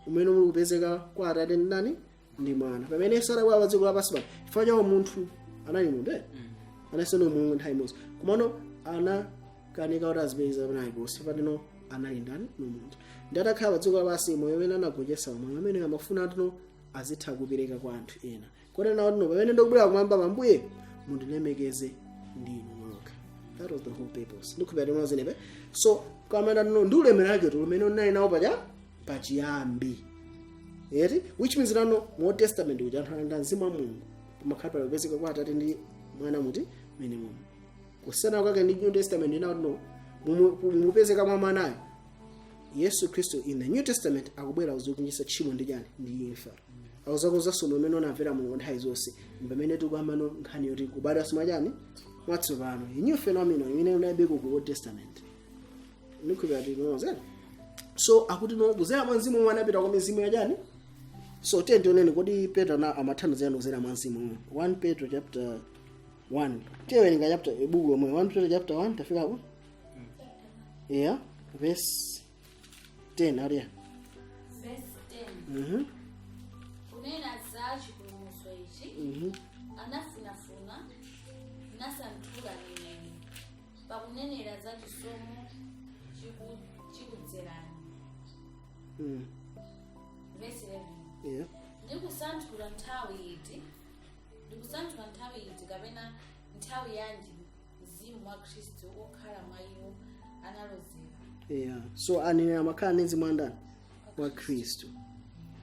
umene uli kupezeka kwa Atate ndi ndani? Ndi Mwana. Pamene Yesu adabwera pa dziko lapansi pano, chifukwa chawo munthu anali munthu, eh? Anaseno Mulungu nthawi imodzi, komano anakanika kuti azipeza panayi ponse patino anali ndani? No, munthu. Ndi atakhala pa dziko lapansi, moyo umene anagonjetsa, moyo amene amafuna tino azitha kupereka kwa anthu ena, kotero tino pamene ndikubwera kumwamba, pambuye mundilemekeze ndi inu nokha. That was the whole purpose. Ndikhulupirira timozenepe. So kamene tino ndi ulemerero wake umene unali nawo paja pachiyambi eti, which means nano mu Old Testament kuti anthu analanda mzimu wa Mulungu, pamakhala pali kupezeka kwa Atate ndi Mwana muti mene mumu. Kusiyana kwake ndi New Testament ina no mupezeka mwa Mwanayo Yesu Khristu. In the New Testament akubwera kuzokunjisa tchimo ndi chani? Ndi imfa. Akuzakonzanso umene unamvera Mulungu nthawi zonse, pamene tikuyambano nkhani yoti kubadwanso mwachani? Mwatsopano, a new phenomenon imene unalibe ku Old Testament. Ndikhulupirira tinoze. So akuti no, kuzera mwa mzimu omwe anapita kwa mizimu yachani. So tiye tioneni, kodi Petro na amathandizirani kuzera mwa mzimu omwe? 1 Petro chapter 1, tiyewerenga chapter, buku lomwe, 1 Petro chapter 1. Tafikapo? Yeah, verse 10 aliya. Verse 10. Kunena za chipulumutso ichi anafunafuna nasanthula aneneri, pakunenera za chisomo chikudzerani. Verse 11. Ndikusanthula nthawi iti, ndikusanthula nthawi iti kapena nthawi yanji mzimu wa Khristu wokhala mwa iwo analozera. Yeah, so aneneri amakhala ndi mzimu wandani? Wa Khristu.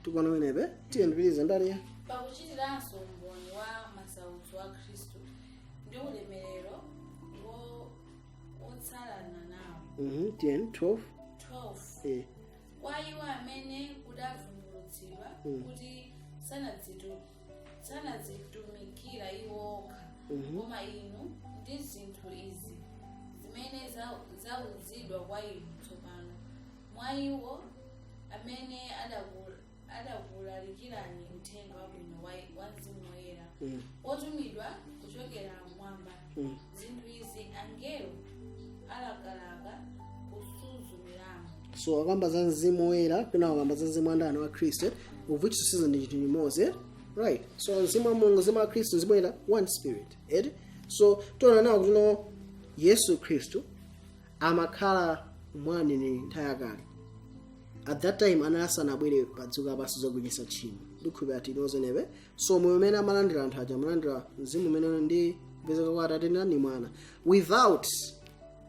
Tikuona menepe? Tiye ndipitize ndaliya. Pakuchitiranso umboni wa masautso a Khristu ndi ulemerero wotsalana nawo. 10 12. 12. Kwa iwo amene kudavumbulutsidwa kuti sanadzitumikira iwo okha, koma inu, ndi zinthu izi zimene zauzidwa kwa inu tsopano mwa iwo amene adakulalikirani uthenga wabwino wa Mzimu Woyera wotumidwa kuchokera mmwamba. Zinthu izi angelo alakalaka kusuzumiramo. So akamba za mzimu woyera, pena akamba za mzimu wandani? Wa Khristu, of which season ndi chinthu chimodzi, right? So mzimu wa Mulungu, mzimu wa Khristu, mzimu woyera, one spirit, eti? So tiona nawo kuti no, Yesu Khristu amakhala mwa aneneri nthawi yakale. At that time anali asanabwere pa dziko lapansi zogonjetsa tchimo. Ndikhulupirira tinozenepe. So moyo umene amalandira anthu aja, amalandira mzimu umene ndi kupezeka kwa Atate ndi Mwana, without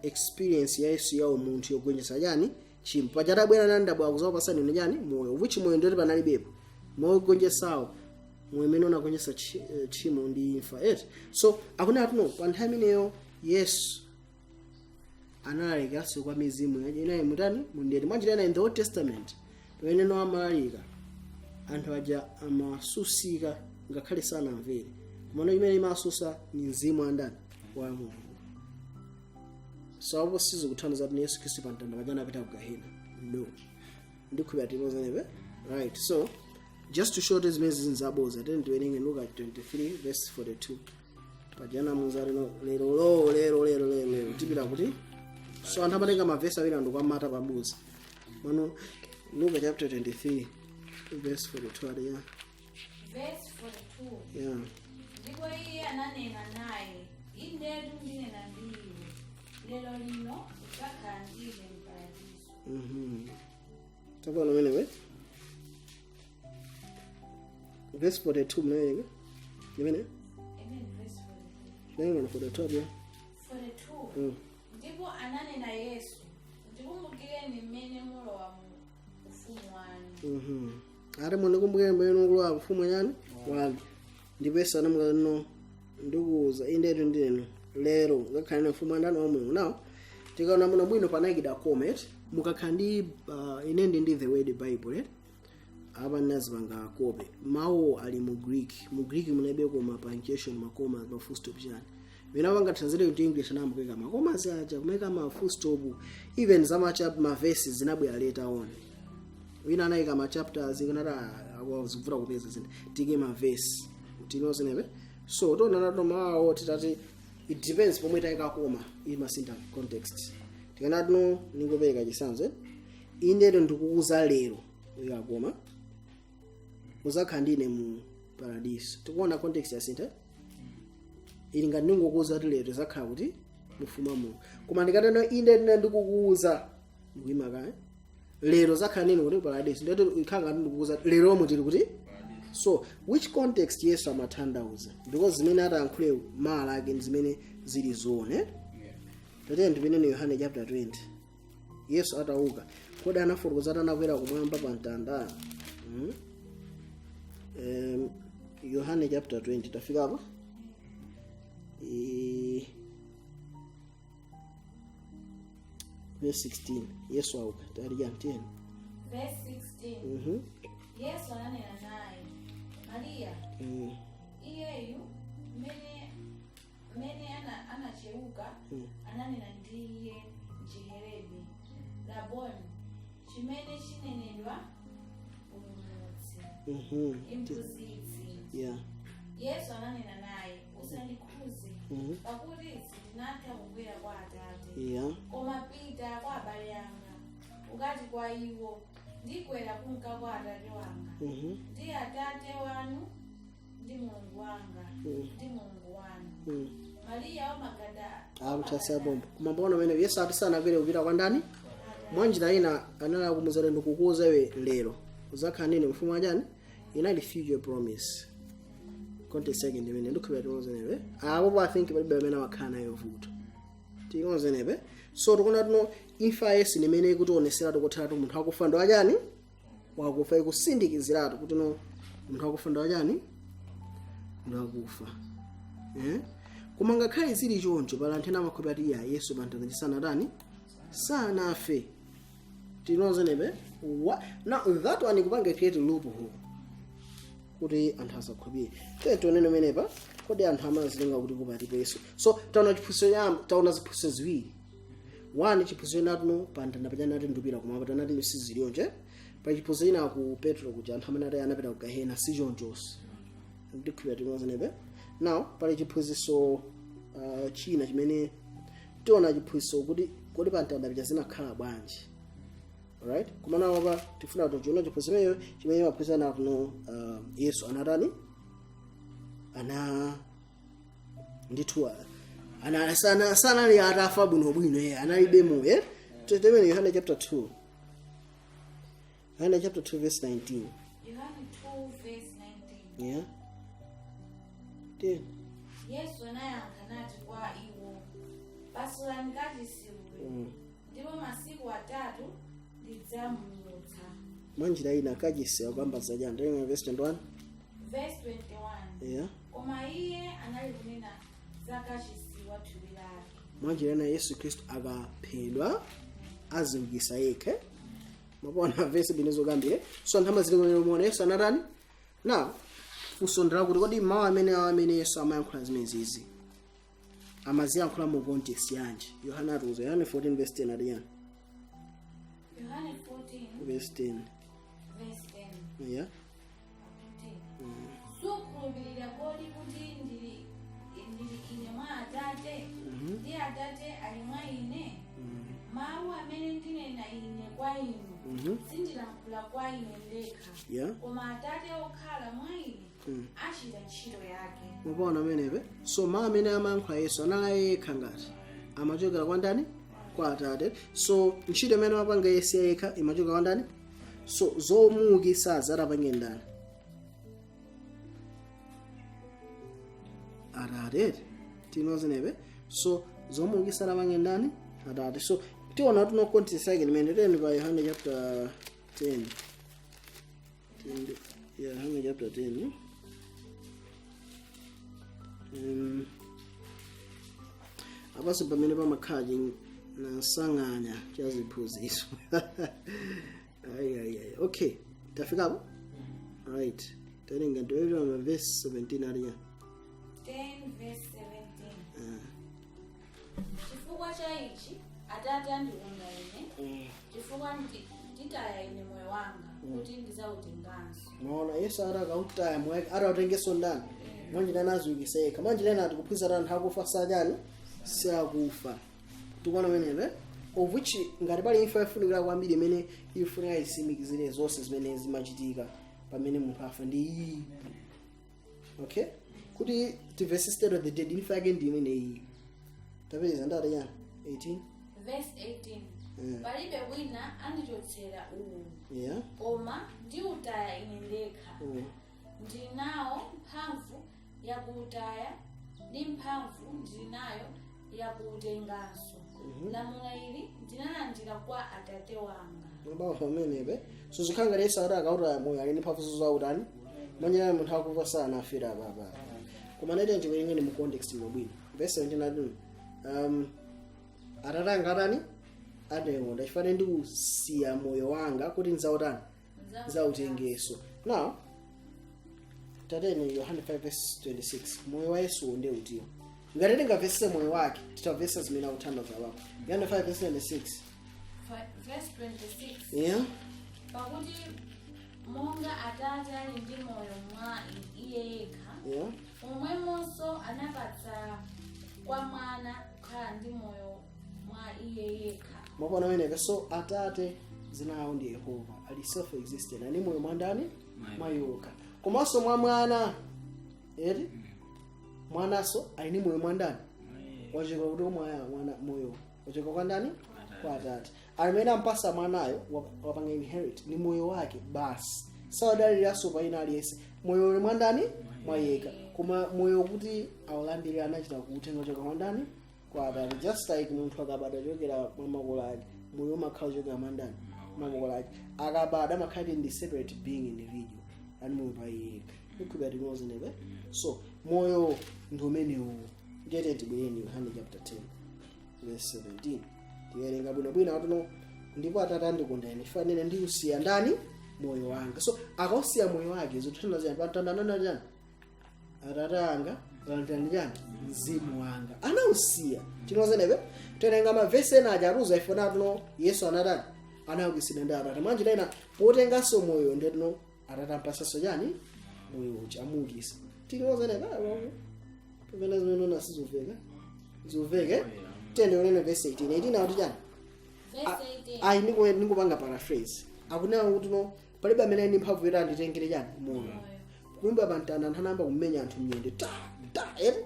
experience ya Yesu ya umunthu yogonjetsa chani? Tchimo. Paja atabwera nandabwa kuzawapasani inu chani? Moyo, which moyo ndoti panalibepo moyo wogonjetsawo, moyo umene unagonjetsa tchimo ndi imfa, eti? So akunena tuno, pa nthawi imeneyo Yesu analalikanso kwa mizimu inayi mutani? Mundende. Mwanjira in the Old Testament, pamene no amalalika, anthu aja amasusika ngakhale sanamvere. Komano imene imasusa ni mzimu andani? Wa Mulungu. So apo sizikuthandiza kuti Yesu Khristu pamtanda paja anapita ku gahena, no. Ndikhulupirira tinozenepe, right? So just to show zimene zinzaboza, tene tiwerenge Luka 23 verse 42. Pajana muzati no, lero lo lero lero lero lero tipita kuti. So anthu amatenga mavesi awiri anthu kwamata pabuza mano. Luka chapter 23 verse 42 ali ya. Verse 42. Ndipo iye ananena naye, "Indetu ndinena ndi iwe, lero lino udzakhala ndine mparadiso." Tapona menewe verse 42 mnawerenga imene? Amen, verse 42. Naingana 42 ya. 42. Ndipo ananena Yesu, "Ndikumbukireni mmene mulowa mu ufumu wanu." Ati mundikumbukire mmene mukulowa ufumu yani wanu. Ndipo Yesu anamuka no, "Ndikuwuza indetu ndineno, lero ngakhale ufumu andani? Wa Mulungu." Now tikaona muno bwino panayikidwa comma. Mukakhala ndi ine ndi The Word Bible, apa ndinazipanga copy. Mawu ali mu Greek. Mu Greek munalibe koma punctuation, ma comma, ma full stop chani. Mene apanga translate into English, anamukeka ma commas aja, kumeka ma full stop. Even za chap ma verses zinabwera later on. Wina anayika ma chapters, kunati akuzivuta kupeza zinthu, tike ma verse tinozenepe. So tionana to mawu titati it depends pomwe tayika comma, imasintha context. Tikanati no, ningopereka chitsanzo, "Indetu ndikukuza lero," uyika comma, "uzakhala ndine mu paradiso." Tikuona context yasintha. Ili ngati ndingokuza kuti lero zakhala kuti mufumu wa Mulungu. Koma ndikateno, "Inde ndine ndikukuuza," ndikuyima kaye, "lero zakhala nini?" Kuti paradiso. Ndiyoti ikhala ngati ndikukuuza lero omwe tili kuti. So which context Yesu amatanthauza? Because zimene atayankhule mala ake ndi zimene zili zoona. Tatene ndipinene Yohane chapter 20. Yesu atauka, kodi anafotokoza ati anakwera kumwamba pa mtanda? Yohane chapter 20, tafikapo? Verse 16, Yesu auka, tali chani? 10. Verse 16. Yesu ananena naye, "Mariya." Iyeyu mmene anachewuka ananena ndi iye mchiheberi, "Raboni," Chimene chinenedwa Mpulumutsi. Mphunzitsi. Yesu ananena naye, "Usandikhuze, pakuti sindinatha kukwera kwa Atate. Koma pita kwa abale anga, ukati kwa iwo, ndikwera kunka kwa Atate wanga ndi Atate wanu, ndi Mulungu wanga ndi Mulungu wanu." Mariya wa Magadala. Akutasa bombo kumambaona amene Yesu ati sanakwere kupita kwa ndani. Mwanjira ina anali akumuza kuti, "Ndikukuuza iwe lero, uzakhala nene mfumu achani." Inali future promise. Context yake ndimene ndikhulupirira tinozenepe apopo. I think palibe amene amakhala nayo vuto tinozenepe. So tikuona tino imfa ya Yesu nimene ikutioneseratu kotheratu munthu akufa ndo achani, wakufa. Ikusindikiziratu kuti no, munthu akufa ndo achani, ndo akufa, eh? Koma ngakhale zili choncho, pala anthu ena amakhulupirira kuti ya, Yesu pamtanda sanatani, sanafe. Tinozenepe. Now that one ikupanga create loophole kuti anthu asakhulupirire. Tiye tionene menepa, kodi anthu amazilenga kuti kupatipo Yesu? So taona chiphunzitso yamba, taona ziphunzitso ziwiri. One, chiphunzitso inatuno pamtanda pachani ati ndupira, koma patanati siziliyonje. Pa chiphunzitso ina ku Petro kuja, anthu amene ati anapita ku gahena, sichonchonso. Ndikhulupirira tinozenepe. Now pali chiphunzitso china chimene tiona, chiphunzitso kuti kodi pamtanda paja zinakhala bwanji, right? Koma nawo pa tifuna tichiona chiphunzitso chimeneyo chimene maphunzitso anatuno Yesu anatani, ana ndithu ana sana sanali atafa bwinobwino, ye analibe moyo. Temene Yohane chapter 2, Yohane chapter 2 verse 19. Yohane 2 verse 19. Yeah. 10. Yesu anayankha nati kwa iwo, "Pasulani kachisiwe, ndipo masiku 3 ndidzamuutsa." Mwanjira ina kachisi akuyamba zachani? Tatenga verse 21. Verse 21. Koma iye anali kunena za kachisi wa thupi lake. Mwanjira ina Yesu Khristu akaphedwa aziukisa yekha. Mapona verse bwino zokambire. So anthu amazilenga muona Yesu anatani. Now funso ndirakuti, kodi mawu amene awo amene Yesu amayankhula zimenezizi amaziyankhula mu context yanji? Yohana atiuza, Yohane 14 verse 10 ati yani? Yohane 14 verse 10. Verse 10. Akuti, "Sukhulupirira kodi kuti ndili ine mwa Atate, ndi Atate ali mwa ine? Mawu amene ndinena ine kwa inu, sindilankhula kwa ine ndekha, koma Atate okhala mwa ine achita ntchito yake." Mupaona amenepe. So mawu amene amayankhula Yesu anali yekha ngati amachokera kwa ndani? Kwa Atate. So ntchito imene amapanga Yesu yekha imachokera kwa ndani? So zomuukitsa atapange ndani? Atate. Tinozenepe. So zomuukitsa atapange ndani? Atate. So tiona tuno context yake imene teni pa Yohane chapter 10. 10, yeah, Yohane chapter 10. Apanso pamene pamakhala nasang'anya cha ziphunzitso. Ayi, ayi, ayi. Okay, tafikapo, right? Tawerenga ndiwerenga verse 17 aliya. 10 verse 17. "Chifukwa cha ichi Atate andikonda ine, chifukwa nditaya ine moyo wanga kuti ndizautenganso." Maona Yesu ati akautaya moyo wake atautengenso ndani? Mwanjira anaziukisa yekha. Mwanjira ina tikuphunzira anthu akufa sachani, siakufa. Tikuona menepe, of which ngati pali imfa ifunikira kwambiri imene ifunika isimikizire zonse zimene zimachitika pamene munthu afa ndi iyi, okay? Kuti timvese state of the dead, imfa yake ndi imene iyi. Tapeza ndati yani, 18. Verse 18. "Palibe wina andichotsera uwu, koma ndiutaya ine ndekha. Ndinawo mphamvu yakuutaya, ndi mphamvu ndinayo yakuutenganso. Lamulo ili ndinalandira kwa Atate wanga." Mabawa pamenepe. So zikhala ngati Yesu ati akautaya moyo ali ndi mphamvu zozautani. Mwanjira munthu akufa sanafera apapa. Koma nete ndiwerengeni mu context mwabwino. Verse 17 ati, "Atate anga atani, andikonda chifukwa ndikusiya moyo wanga kuti ndidzautani, ndzautengeso." Now tatene Yohane 5 verse 26. Moyo wa Yesu ndiye utiwo. Ngati tingamvetse moyo wake, titamvetsa zimene akuthandiza apapo. Yohane 5 verse 26. Verse 26. Yeah. Pakuti monga Atate ali ndi moyo mwa iye yekha, momwemonso anapatsa kwa Mwana kukhala ndi moyo mwa iye yekha. Mwaona amenepe? So Atate zina awo ndi Yehova, ali self existent, ali moyo mwa ndani? Mwa yokha, komanso mwa Mwana eti. Mwananso ali ndi moyo mwa ndani? Wachoka kuti mwaya mwana moyo wachoka kwa ndani? Kwa Atate. Amene ampasa mwanayo wapanga inherit ni moyo wake basi, sawadaliraso pa ina aliyense. Moyo uli mwa ndani? Mwa yekha. Koma moyo kuti awulandire anachita kuutenga kuchoka kwa ndani? Kwa Atate. Just like munthu akabadwa chokera mwa makolo ake, moyo umakhala kuchokera mwa ndani? Mwa makolo ake. Akabadwa amakhala ndi separate being, individual, ali moyo pa yekha. Ikhubira timozenepe. So moyo ndi umenewu. Ndiyete tibwereni Yohane chapter 10 verse 17, tiwerenga bwinobwino atuno. Ndipo Atate andikonda ine, fanene ndiusiya ndani? Moyo wanga. So akausiya moyo wake zikutanthauza chani? Pamtanda ananena chani? Atate anga, landirani chani? Mzimu wanga. Anausiya tinozenepe. Terenga mavesi ena aja atuza ifo atuno. Yesu anatani? Anaukitsidwa ndi Atate. Mwanjira ina potenganso moyo ndetino Atate ampasanso chani? Moyo uja amuukisa. Tinozenepe pamene zimene nasizuveka zuveke. Tende unene verse 18. 18 akuti chani? Verse 18. Ayi, ndikupanga paraphrase. Akunena kuti no, palibe amene ali ndi mphamvu yoti anditengere chani? Moyo. Kuyimba pamtanda anthu anayamba kumenya anthu mnyende ta ta eti,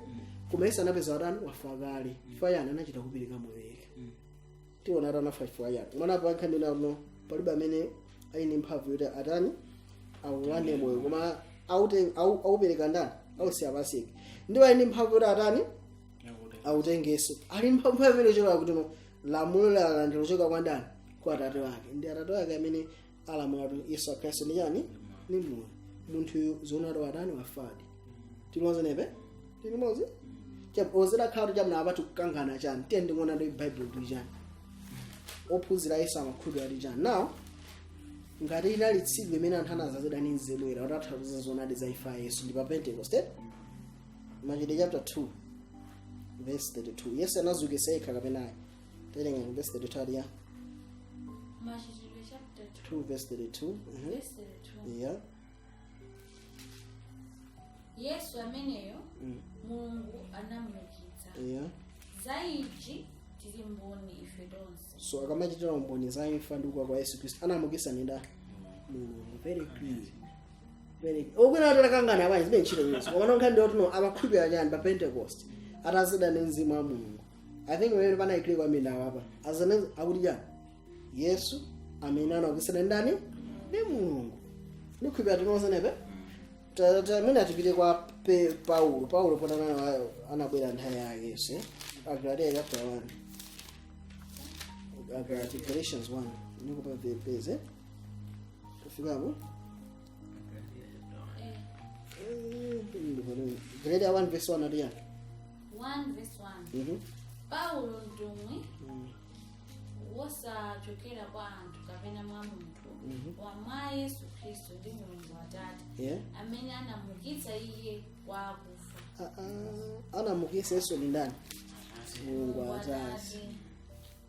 koma Yesu anapeza watani? Wafa kale. Chifukwa chani? Anachita kupereka moyo yekha. Tiona ati anafa chifukwa chani. Mwana pankhanena no, palibe amene ali ndi mphamvu yoti atani? Awulande moyo, koma aupereka ndani? Ausiya pasika. Ndipo ali ndi mphamvu yoti atani? Autengeso. Ali mphamvu amene choka kuti no, lamulo lalandira kuchoka kwa ndani? Kwa Atate wake. Ndi Atate wake amene alamula kuti Yesu Khristu ndi chani? Ni moyo. Munthu zoona ati watani? Wafadi. Tinozenepe tilimozi ozera khala kuti chamuna apati kukangana chani. Tiye ndikuona ndi Bible kuti chani, ophunzira Yesu amakhulupirira kuti chani. Now ngati inali tsiku limene anthu anazazidwa ndi mzimu woyera kuti atha kuuza zoonadi za imfa ya Yesu ndi pa Pentecost. Machitidwe chapter 2 verse 32, Yesu anazukitsa yekha kapena ayi? Terenga verse 32 ali ya Machitidwe chapter 2 2 verse 32. Verse 32. Yeah. Yesu ameneyo Mulungu anamuukitsa. Za ichi tili mboni ife tonse. So akamachitira umboni za imfa ndi kuuka kwa Yesu Khristu, anamukitsa ndi ndani? Mulungu. Very clear, very clear. Okwina atakangana abanye zimene ntchito yesu, koma nokha ndi otino amakhulupirira chani pa Pentecost atazida ndi mzimu wa Mulungu? I think pamene panayikire kwambiri apa azane akuti chani? Yesu amene anaukitsidwa ndi ndani? Ndi Mulungu. Ndikhulupirira tinozenepe. Amene atipite kwa Paulo. Paulo potana anabwera nthawi yake Yesu, eh? Agalatia chapter 1, Agalatia, Galatians 1, nikupa peze tufikapo. Galatia 1 verse 1 ati yani? 1 verse 1. Paulo mtumwi, wosachokera kwa anthu kapena mwa munthu, wa mwa Yesu Khristu ndi Mulungu Atate, amene anamukitsa iye kwa akufa. Ah, ah, anamukitsa Yesu ndi ndani? Mulungu Atate.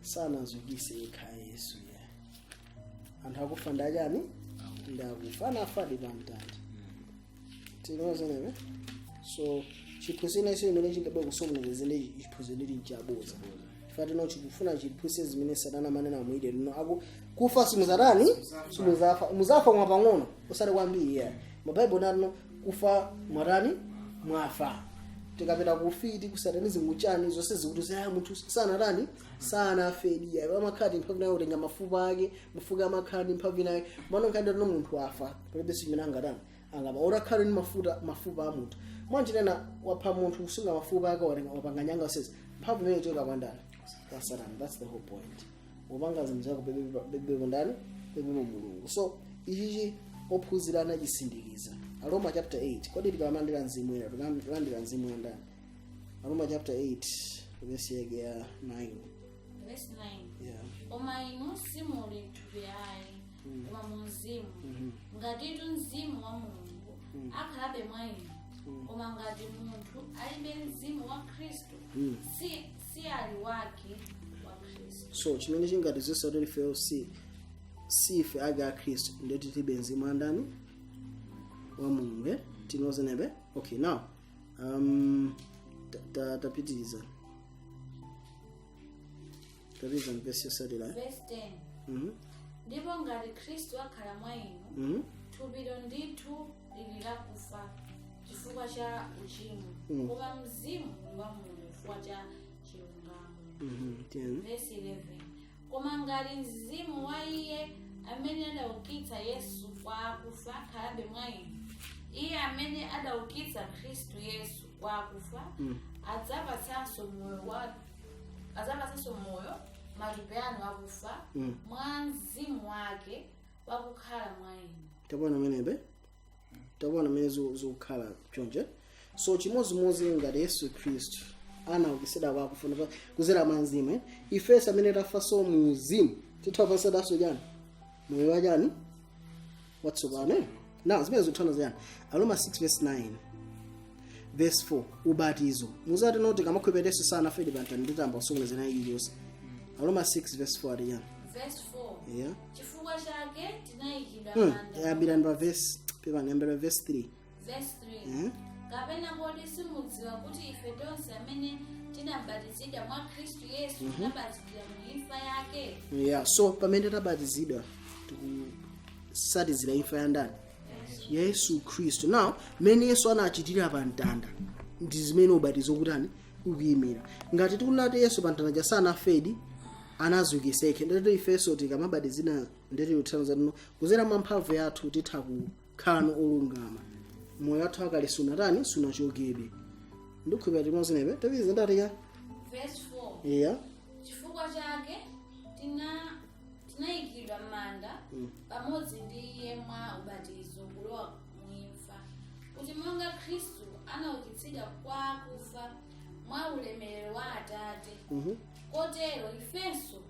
Sanazukise yekha Yesu ya. Anthu akufa ndachani? Ndakufa, anafadi pamtanda. Tinozenepe. So chiphunzitso inenso imene chingabwera kusokoneza ndi chiphunzitso ndili nchaboza. Chifukwa tino chikufuna chiphunzitso zimene Satana amanena muide lino aku kufa simuzatani, simuzafa, muzafa mwa pang'ono osati kwambiri. Yeah, mabaibulo natino kufa mwatani? Mwafa. Tikapita kufiti ku satanism kuchani zonse zikuti zaya munthu sanatani, sanafedi ayi. Amakhala ndi mphamvu nayo kutenga mafupa ake, mafupa amakhala ndi mphamvu nayo mano. Nkhani ndino munthu afa palibe chimene angatani, angapa utakhala ndi mafuta, mafupa a munthu. Mwanjirena wapha munthu kusunga mafupa ake, watenga wapanga nyanga sezi, mphamvu imene ichoka kwa ndani? Kwa Satana. That's the whole point. Upanga zinthu zako bebe bebe ndani? Bebe Mulungu. So ichichi ophunzira anachisindikiza. Aroma chapter 8, kodi tikalandira mzimu woyera tikalandira mzimu wa ndani? Aroma chapter 8 verse yake ya 9. Verse 9. Yeah. Koma inu simuli mthupi ayi, koma mu mzimu, ngatitu mzimu wa Mulungu akhalabe mwa inu. Koma ngati munthu alibe mzimu wa Khristu, si ali wake wa Khristu. So chimene chingatizisa kuti ifeyo si Sife ake a Khristu, ndeti tilibe mzimu andani? Wa Mulungu, eh? Tinozenebe. Okay, now tapitiriza, tapitiriza verse yotsatira. Verse 10. Ndipo ngati Khristu akhala mwa inu, thupilo ndithu lili lakufa chifukwa cha uchimo, koma mzimu uli wa moyo chifukwa cha chilungamo. 10. Verse 11. Koma ngati mzimu wa iye amene adaukitsa Yesu kwa akufa akhalabe mwa inu, iye amene adaukitsa Khristu Yesu kwa akufa adzapatsanso moyo matupi anu akufa mwa mzimu wake wakukhala mwa inu. Tapona amenebe, tapona amene zikukhala chonje. So chimodzimodzi ngati Yesu Khristu anaukitsidwa kwa akufa kuzera mwa mzimu, eh? Ifenso amene tafaso mu mzimu tithapasadanso chani? Moyo wachani? Watsopano, eh? Now zimene zikuthana ziyani? Aroma 6 verse 9, verse 4, ubatizo. Muzati noti kamakhulupirira Yesu sanafedi pantani nditamba kusokonezana iliyonse. Aroma 6 verse 4 ati yani? Verse 4. Yeah. Chifukwa chake tinayikidwa manda. Yambirani pa verse, pepani, yambirani verse 3. Verse 3. Eh? Kapena kodi simudziwa kuti ife tonse amene tinabatizidwa mwa Khristu Yesu tinabatizidwa mu imfa yake? Yeah, so pamene tabatizidwa tikusatizira imfa ya ndani? Yesu Khristu. Now mmene Yesu anachitira pa mtanda ndi zimene ubatizo kutani? Ukuyimira. Ngati tikunati Yesu pa mtanda sanafedi, anazukiseke, ndeti ifenso tikamabatizidwa ndeti kuthandiza tino kuzera mwa mphamvu yathu titha kukhala olungama. Moyo wathu akale sunatani? Sunachokebe. Ndikhulupirira timozinepe tapiza ndatiya. Verse 4. Yeah. Chifukwa chake tinayikidwa m'manda pamodzi ndi iye mwa ubatizo kulowa muimfa, kuti monga Khristu anaukitsidwa kwa akufa mwa ulemerero wa Atate, kotero ifenso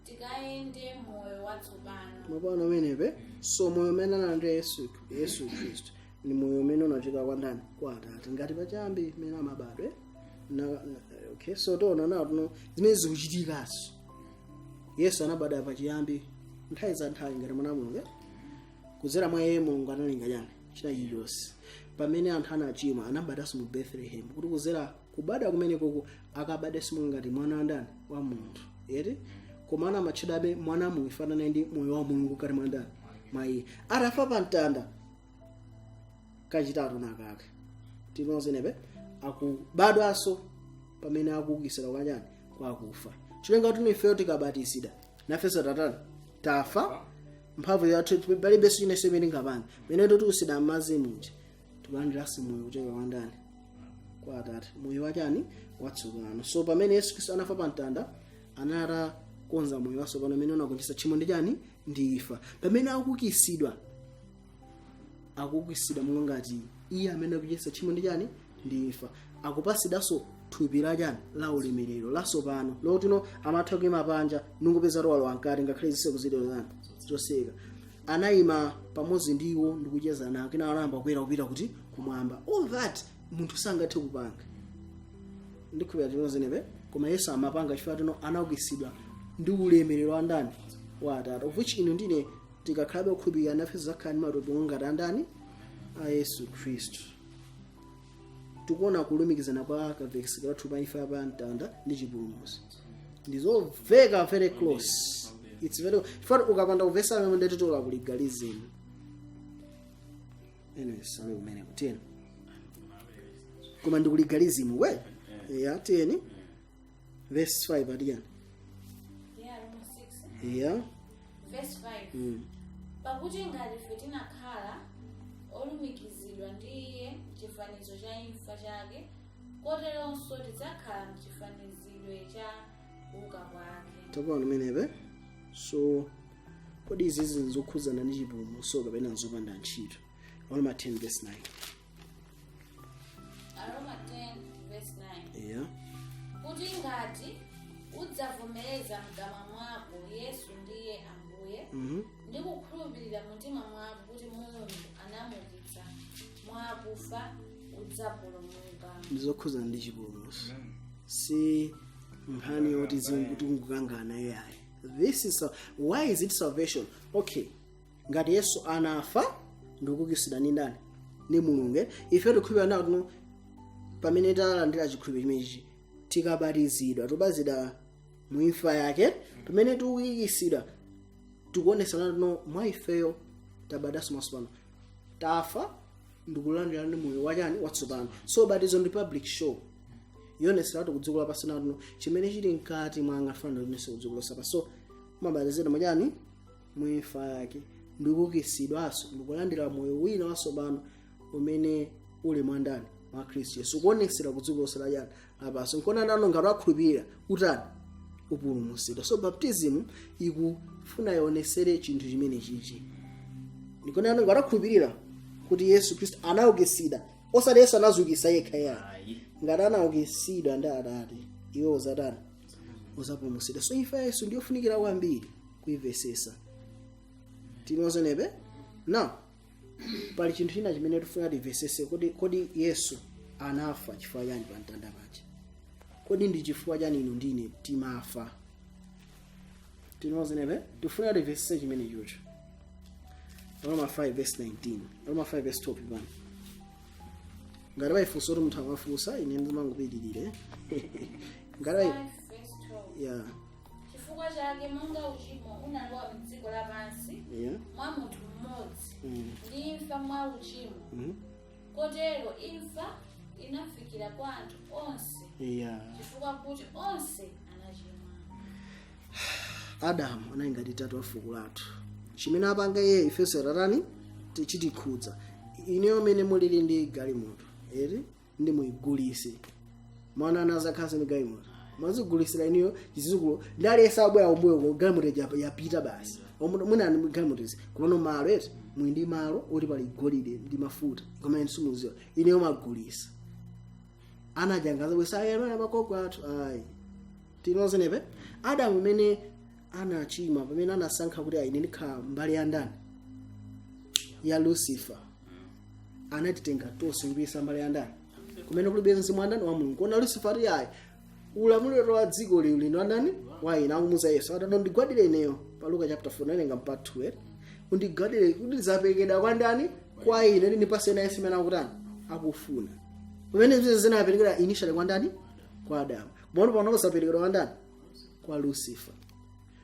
tikayende moyo watsopano. Mapano amenepe. So moyo umene analandira Yesu Khristu ni moyo umene unachoka kwa ndani? Kwa Atate, ngati pachambi mmene amabadwe na. Okay, so tiona nawo tuno zimene zikuchitikaso. Yesu anabadwa pachiyambi, nthawi za nthawi, ngati mwana wa Mulungu, eh? Kudzera mwa iye Mulungu analenga chani? China chilichonse. Pamene anthu anachimwa anabadwanso mu Bethlehem, kuti kuzera kubadwa kumene koko akabadenso ngati mwana wa ndani? Wa munthu, eti? Koma anamatchedwabe mwana wa Mulungu, ifanana ndi moyo wa Mulungu kati mwa ndani? Mwa iye. Atafa pa mtanda kachitatu nakake, tinozenepe, akubadwanso pamene akuukisira kwachani? Kwakufa. Chilenga kuti ifeyo tikabatizidwa nafenso tatani? Tafa. Mphamvu yathu palibenso chinenso imene ingapange. Mene totiusida m'madzi muja, tikulandiranso moyo kuchoka kwa ndani? Kwa Atate, moyo wachani? Watsopano. So pamene Yesu Khristu anafa pa mtanda anatakonza moyo watsopano amene unagonjetsa tchimo ndi chani? Ndi imfa. Pamene akukisidwa, akukisidwa monga ngati iye amene akugonjetsa tchimo ndi chani? Ndi imfa. Akupasidanso thupi la chani? La ulemerero latsopano, lotino amatha kuyima panja ningupeza towalowa mkati, ngakhale zitseko zili zani? Zoseka. Anayima pamodzi ndi iwo ndikucheza nawo, kena anayamba kukwera kupita kuti? Kumwamba. All that munthu sangathe kupanga, ndikhulupirira tinozenepe, koma Yesu amapanga chifukwa tino anaukitsidwa ndi ulemerero wa ndani? Wa Atate, of which inu ndine tikakhalabe kukhulupirira nafe zakhala ndi matupi ngati andani? A Yesu Khristu. Tikuona kulumikizana kwa kavesi kathu pa imfa pa mtanda ndi chipulumutso ndizoveka very close. It's very chifukwa ukapanda kuvesa amene ndetitola ku legalism. Anyways, sale kumene kutiyeni, koma ndi ku legalism we. Yeah, tiyeni verse 5 atiyani? Yeah, Roma 6. Yeah. Verse 5. Pakuti ngati ife tinakhala olumikizidwa ndi iye mchifanizo cha imfa chake, koteronso tidzakhala mchifanizidwe cha kuuka kwake. Takuona pamenepe. So kodi izizi nzokhudzana ndi chipulumutso kapena nzopanda ntchito? Roma 10 verse 9. Aroma 10 verse 9. Yeah. Kuti ngati udzavomereza mkamwa mwako Yesu ndiye Ambuye, ndi kukhulupirira mumtima mwako kuti Mulungu anamuukitsa mwa akufa, udzapulumuka. Ndizokhudzana ndi chipulumutso, si nkhani yoti zingukangana iyayi. This is why is it salvation? Okay, ngati Yesu anafa ndikuukitsidwa ndi ndani? Ndi Mulungu, eh? Ife tikhulupirira nawo tino pamene talandira chikhulupiriro chimenechi, tikabatizidwa, tubatizidwa mu imfa yake. Pamene tikuukitsidwa, tikuonesana tino mwa ifeyo tabadwanso mwatsopano, tafa ndikulandira ndi moyo wachani? Watsopano. So batizo ndi public show yonesera kuti kudziko lapansi natuno chimene chili mkati mwanga fana ndionese kudziko lapansi. So mabatizidwa mwachani? Mu imfa yake, ndikuukitsidwanso, ndikulandira moyo wina watsopano umene uli mwandani? Mwa Khristu Yesu, kuonesera kudziko lonse lachani? Lapansi. Nkona nano ngati wakhulupirira utani? Upulumutsidwa. So baptism ikufuna ionesere chinthu chimene chichi. Ndikona nano ngati wakhulupirira kuti Yesu Khristu anaukitsidwa, osati Yesu anaziukitsa yekha ya. Ayi. Ngati anaukitsidwa ndi Atate, iwe uzatani? Uzapulumutsidwa. So imfa ya Yesu ndiyofunikira kwambiri kuimvesesa. Tinozenepe now pali chinthu china chimene tifuna timvesese. Kodi Yesu anafa chifukwa chani pa mtanda paja? Kodi ndi chifukwa chani inu ndine timafa? Tinozenepe tifuna timvesese chimene chocho. Roma 5 verse 19, Roma 5 verse 12 pano. Ngati payifunso kuti munthu amafunsa, ine ndimangopitirire. Ngati 5 verse 12. Yeah. Chifukwa chake monga uchimo unalowa mdziko lapansi mwa munthu mmodzi, ndi imfa mwa uchimo, kotero imfa inafikira kwa anthu onse, chifukwa kuti onse anachimwa. Adamu anali ngati tate wa fuko lathu. Chimene apanga iye, ifenso tatani? Tichitikhudza. Ineyo mene mulili ndi galimoto eri, ndi muyigulise, mwana anazakhaso ndi galimoto, mwazigulisira iniyo chizukulu ndi aliyesa abwera kumbuyo ko, galimoto ija yapita basi. Mwina ndi galimoto izi kumano malo eti muli ndi malo oti pali golide ndi mafuta, koma inu simuziwa. Ineyo magulisa anajangaza bwesa ayana makoko athu ayi. Tinozenepe Adamu imene anachimwa, pamene anasankha kuti aine ndikhala mbali ya ndani? Ya Lucifer, anatitenga tonse kupisa mbali ya ndani? Kumene kulibe mzimu wa ndani? Wa Mulungu. Kona Lucifer ati ayi, ulamuliro wa dziko lili lino ndani? Wa ine. Akumuza Yesu atano, "Ndigwadire ineyo," pa Luka chapter 4 nalenga part 2, eh? "Undigwadire kuti zaperekedwa kwa ndani? Kwa ine, ndi ndipase naye simene akutani? Akufuna." Pamene zimene zinaperekedwa initially kwa ndani? Kwa Adamu. Pano pano zaperekedwa kwa ndani? Kwa Lucifer.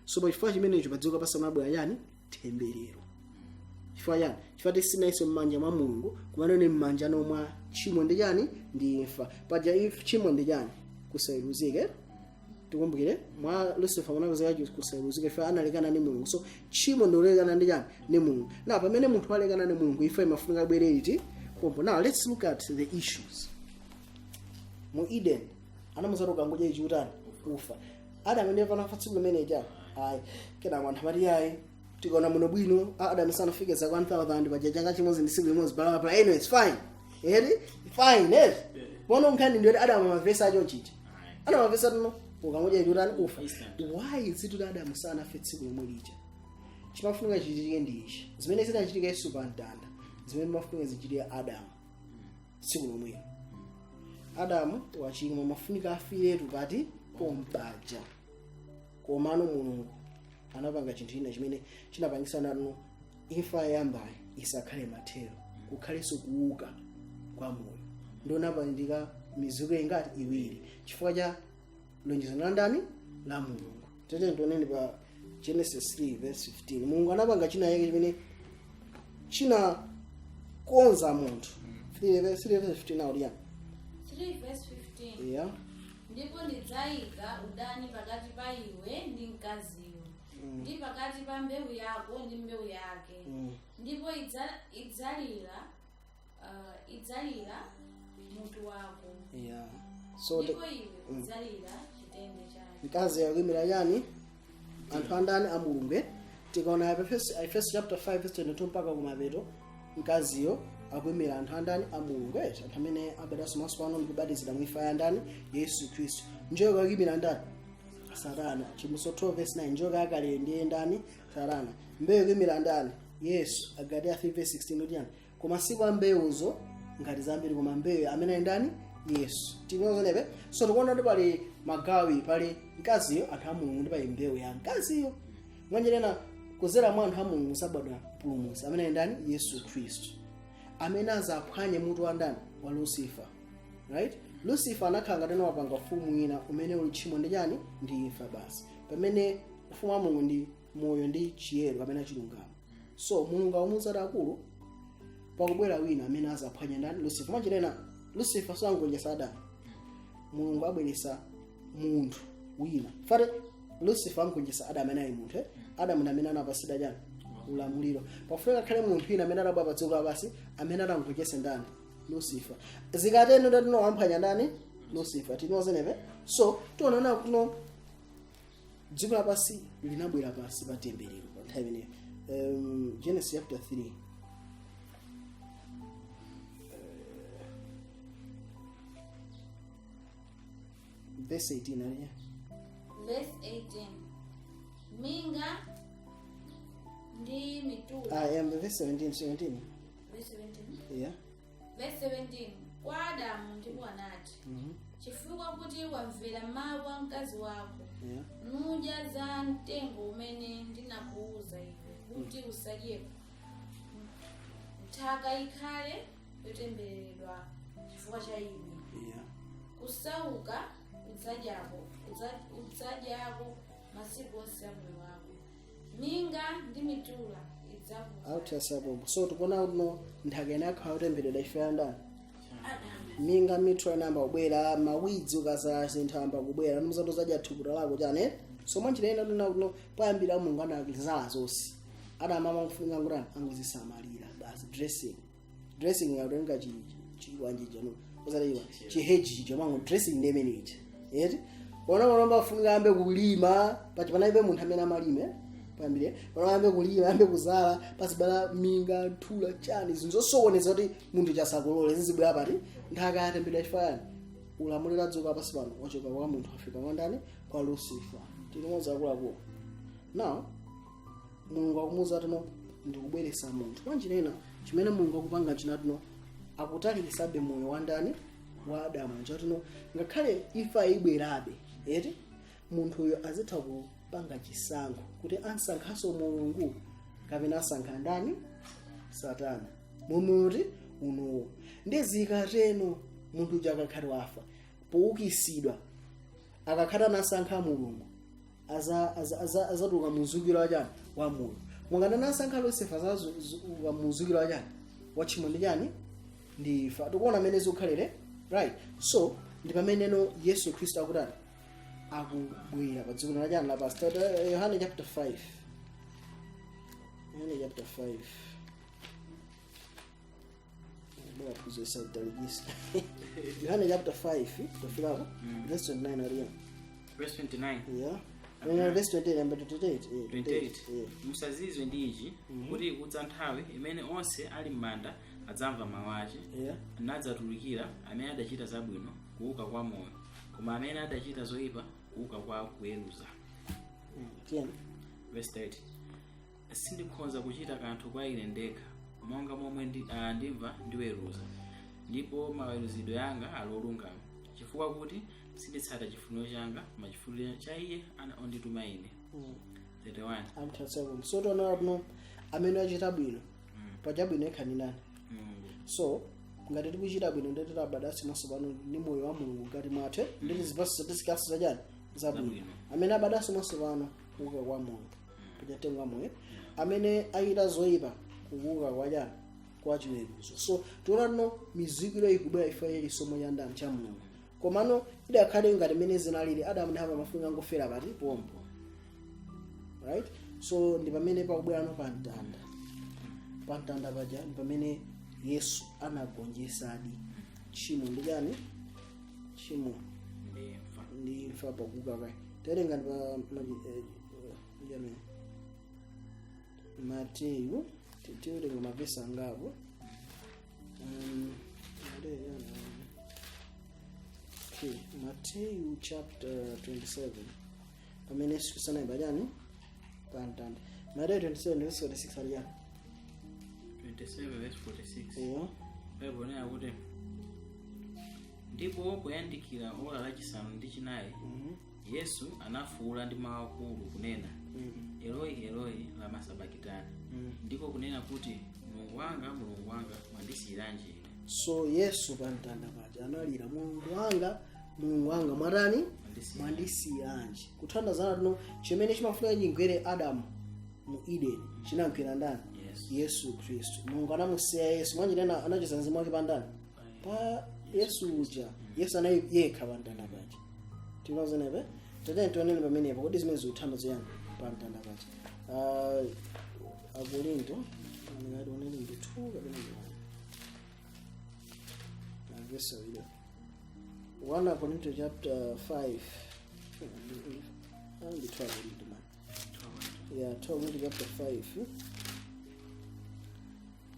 So pachifukwa chimenecho pa dziko pasamabwera yani? Temberero. Chifukwa chani? Chifukwa tisinaiso m'manja mwa Mulungu, kumanene m'manja nomwa tchimo ndi chani? Ndi imfa. Paja if tchimo ndi chani? Kusayeruzike. Tikumbukire mwa Lucifer munapezeka kusayeruzika, ife analekana ndi Mulungu. So tchimo ndi kulekana ndi chani? Ndi Mulungu. Na pamene munthu alekana ndi Mulungu, imfa imafunika ibwere iti? Pompo. Now let's look at the issues mu Eden. Anamuzati ukangodya ichi utani? Ufa. Adamu ndiye panafa tsiku limene cha ayi. Kenako anthu amati ayi, tikaona muno bwino, Adamu sanafike za 1000 paja, chaka chimodzi ndi tsiku limodzi, bla bla bla. Anyways, fine, eri fine, eri pono nkhani ndiyo Adamu amavesa acho nchicha. Adamu amavesa tino ukangodya ichi utani? Ufa. Instant. Why is it kuti Adamu sanafe tsiku lomwe lija? Chimafunika chichitike ndi ichi zimene zinachitika Yesu pa mtanda, zimene mafunika zichitike Adamu tsiku lomwelo. Adamu wachimwa, mafunika afiretu pati? Pompaja. Komano Mulungu anapanga chinthu china chimene chinapangisa nanu imfa yambayi isakhale mathero, kukhalenso kuuka kwa moyo. Ndionapandika mizuko ingati? Iwiri, chifukwa cha lonjezo la ndani? La Mulungu. Tete tioneni pa Genesis 3 verse 15. Mulungu anapanga china yake chimene chinakonza munthu. 3 verse 3 verse 15 auliya. 3 verse 15. Yeah. Ndipo ndidzayika udani pakati pa iwe ndi mkaziyo, ndi pakati pa mbewu yako ndi mbewu yake, ndipo idzalira mutu wako, Yeah, so ndipo iwe udzalira chitende chake. Mkazi yakuyimira yani? Anthu andani? A Mulungu, eh? Tikaona Efeso chapter 5 verse 22 mpaka kumapeto, mkaziyo akuyimira anthu andani? A Mulungu, eh? Anthu amene abadwanso mwatsopano ndikubatizidwa mu imfa ya ndani? Yesu Khristu. Njoka yakuyimira ndani? Satana. Chivumbulutso 12 verse 9, njoka yakale ndiye ndani? Satana. Mbewu ikuyimira ndani? Yesu. Agalatiya 3 verse 16 kuti yani? Koma siku a mbewuzo ngati zambiri, koma mbewu amene ali ndani? Yesu. Tinozonepe. So tikuona kuti pali Magawi pali mkaziyo, anthu a Mulungu, ndi pali mbewu ya mkaziyo. Mwanjerena kuzera mwa anthu a Mulungu sabadwa Mpulumutsi amene ali ndani? Yesu Khristu, amene azaphwanye mutu wa ndani? Wa Lucifer, right? Lucifer anakhala ngati wapanga ufumu wina umene uli tchimo ndi chani? Ndi imfa basi, pamene ufumu wa Mulungu ndi moyo ndi chiyero kapena chilungamo. So Mulungu akumuwuza akulu, pakubwera wina amene azaphwanya ndani? Lucifer. Mwanjerena Lucifer sangonjetsa Adamu, Mulungu abweresa munthu wina. Fate Lucifer angonjetsa Adamu amene ali munthu, eh? Adamu ndi amene anapasidwa chani? Ulamuliro. Pafunika kakhale munthu wina amene adabwera pa dziko lapansi amene adangonjetse ndani? Lucifer. Zikateno tatino wamphwanya ndani? Lucifer. Tinozenepe. So tionana kuno dziko lapansi linabwera pansi pa temberero pa nthawi imeneyo. Genesis chapter 3, verse 18 aliya. Verse 18, minga ndi mitula. Ah, yeah, verse 17, 17. Verse 17. Yeah. Verse 17, kwa Adamu ndipo anati, chifukwa kuti wamvera mawu a mkazi wako, nudya za mtengo umene ndinakuwuza iwe kuti usadyeko, nthaka ikhale yotembereredwa chifukwa cha iwe. Kusauka udzadyako udzadyako masiku onse a moyo wako, minga ndi mitula idzakufa. Authiasapompo. So tikuona kuno nthaka ina yakhala yotembereredwa ife ya ndani? Minga, mitula inayamba kubwera, ma weeds, ukazala zinthu amba kubwera, nimuzatu zadya thukuta lako chane. So mwanjira ina tuna kuno poyambira Mulungu anazala zonse, Adamu amakufunika ngutani? Angozisamalira basi, dressing, dressing yakutenga chiwanje chanu osati chi hedge chicho mango dressing ndi imene ichi eti. Kona kono afunika ambe kulima pachi panalibe munthu amene amalime pambire. Pano ambe kulima, ambe kuzala, pasibala minga, nthula, chani, zinthu zosokoneza kuti munthu chasakolole zizibwera pati? Nthaka yatembedwa chifukwa ulamuliro adzuka pasi pano wachoka kwa munthu afika kwa ndani? Kwa Lucifer. Tilimodzi akuluakulu? Now Mulungu akumuwuza tino ndikubweresa munthu. Mwanjira ina chimene Mulungu akupanga chinatino akutalikisabe moyo wa ndani? Wa Adamu. Chatino ngakhale imfa ibwerabe eti, munthuyo azitha kupanga chisankho kuti ansankhaso Mulungu kapena asankha ndani? Satana. Mumuti unowo ndi zikateno munthu uja akakhati wafa, poukisidwa akakhati anasankha Mulungu, azatuluka muzukiro wachani? Wa moyo. Mungana anasankha Lucifer, azatuluka muzukiro wachani? Wa tchimo ndi chani? Ndi imfa. Tikuona amene zikukhalire, right? So ndi pameneno Yesu Khristu akutani? Akubwera pa dziko lachani? Lapansi. Yohane chapter 5, Yohane chapter 5. Bora kuzesa utaligisa. Yohane chapter 5, tafikako, verse 29 aliyo. Verse 29. Yeah. Verse 28, number 28. Yeah, 28. Yeah. Musazizwe ndi ichi, kuti ikudza nthawi imene onse ali m'manda adzamva mawu ache, nadzatulukira, amene adachita zabwino kuuka kwa moyo, koma amene adachita zoyipa kuuka kwa kuweruza. Tiyeni. Verse 30, sindikhoza kuchita kanthu kwa ine ndekha, monga momwe ndimva ndiweruza, ndipo maweruzidwe anga ali olungama, chifukwa kuti sinditsata chifuniro changa, koma chifuniro cha iye ana ondituma ine. 31. Amthatsakum. So tiona kuno amene achita bwino, pachabwino yekha ndi ndani? Mulungu. So ngati tikuchita bwino ndi titabadasi maso pano ndi moyo wa Mulungu ngati mwathu, ndi zipatso tizikaso zachani? Zabwino. Zabwino. Amene abadaso maso pano kuuka kwa moyo, pachatengo wa moyo, amene achita zoyipa kuuka kwa chani? Kwa chiweruzo. So tiona no mizikiro ikubwera ifa chisomo cha ndani? Cha Mulungu. Komano idakhale ngati mmene zinalili Adamu ndi Hava, mafunga angofera pati? Pompo, right? So ndi pamene pakubwerano pa mtanda. Pa mtanda paja ndi pamene Yesu anagonjesadi tchimo ndi chani? Tchimo ndi imfa. Ndi imfa pakuuka kwake. Tawerenga ndi pa chani? Mateyu, tiwerenga mavesi angapo. Mateyu yani, okay, Mateyu chapter 27, pamene Yesu Khristu anayimba chani? Pa mtanda. Mateyu 27 verse 46 ali chani? 27 verse 46. Yeah. Bible inena kuti, Ndipo poyandikira ora lachisanu ndi chinayi, Yesu anafuwula ndi mawu akulu kunena, "Eloi, Eloi, lama sabakitani?" Ndiko kunena kuti, "Mulungu wanga, Mulungu wanga, mwandisiyiranji ine?" So Yesu pamtanda paja analira, "Mulungu wanga, Mulungu wanga, mwatani?" Mwandisiyiranji. "Mwandisiyiranji?" Kuthandazana tuno chimene chimafuna chingwere Adamu mu Eden chinagwera ndani? Yesu. Yesu Khristu. Mulungu anamusiya Yesu mwanjinena, anachotsa mzimu wake pandani? Pa Yesu uja. Yesu anali yekha pamtanda paja. Tinozenepe tatene tionene pamenepo kuti zimene zikuthandiza ziyani pamtanda paja. Akorinto ndingati onene ndi 2 kapena ndi 1, verse awiri. 1 Korinto chapter 5, ndi 12 Korinto man. Yeah, 12 Korinto chapter 5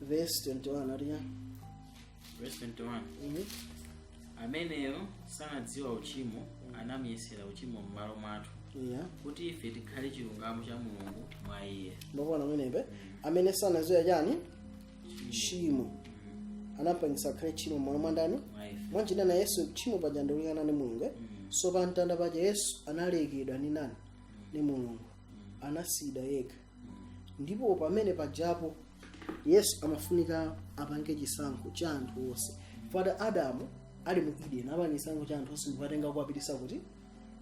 verse 21 ariya. Verse 21. Ameneyo sanadziwa uchimo anamuyesera uchimo m'malo mwathu, kuti ife tikhale chilungamo cha Mulungu mwa iye. Mwaona pamenepe, amene sanadziwa chani? Tchimo, anapangisa akhale tchimo m'malo mwa ndani? Mwa ife. Mwanjinana Yesu tchimo paja ndikulikana ndi Mulungu, eh? So pamtanda paja Yesu analekedwa ndi nani? Ndi Mulungu. Anasiyidwa yekha. Ndipo pamene pajapo Yesu amafunika apange chisankho cha anthu onse. Fata Adamu ali mu Eden apanga chisankho cha anthu onse ndikuwatenga kuwapitisa kuti?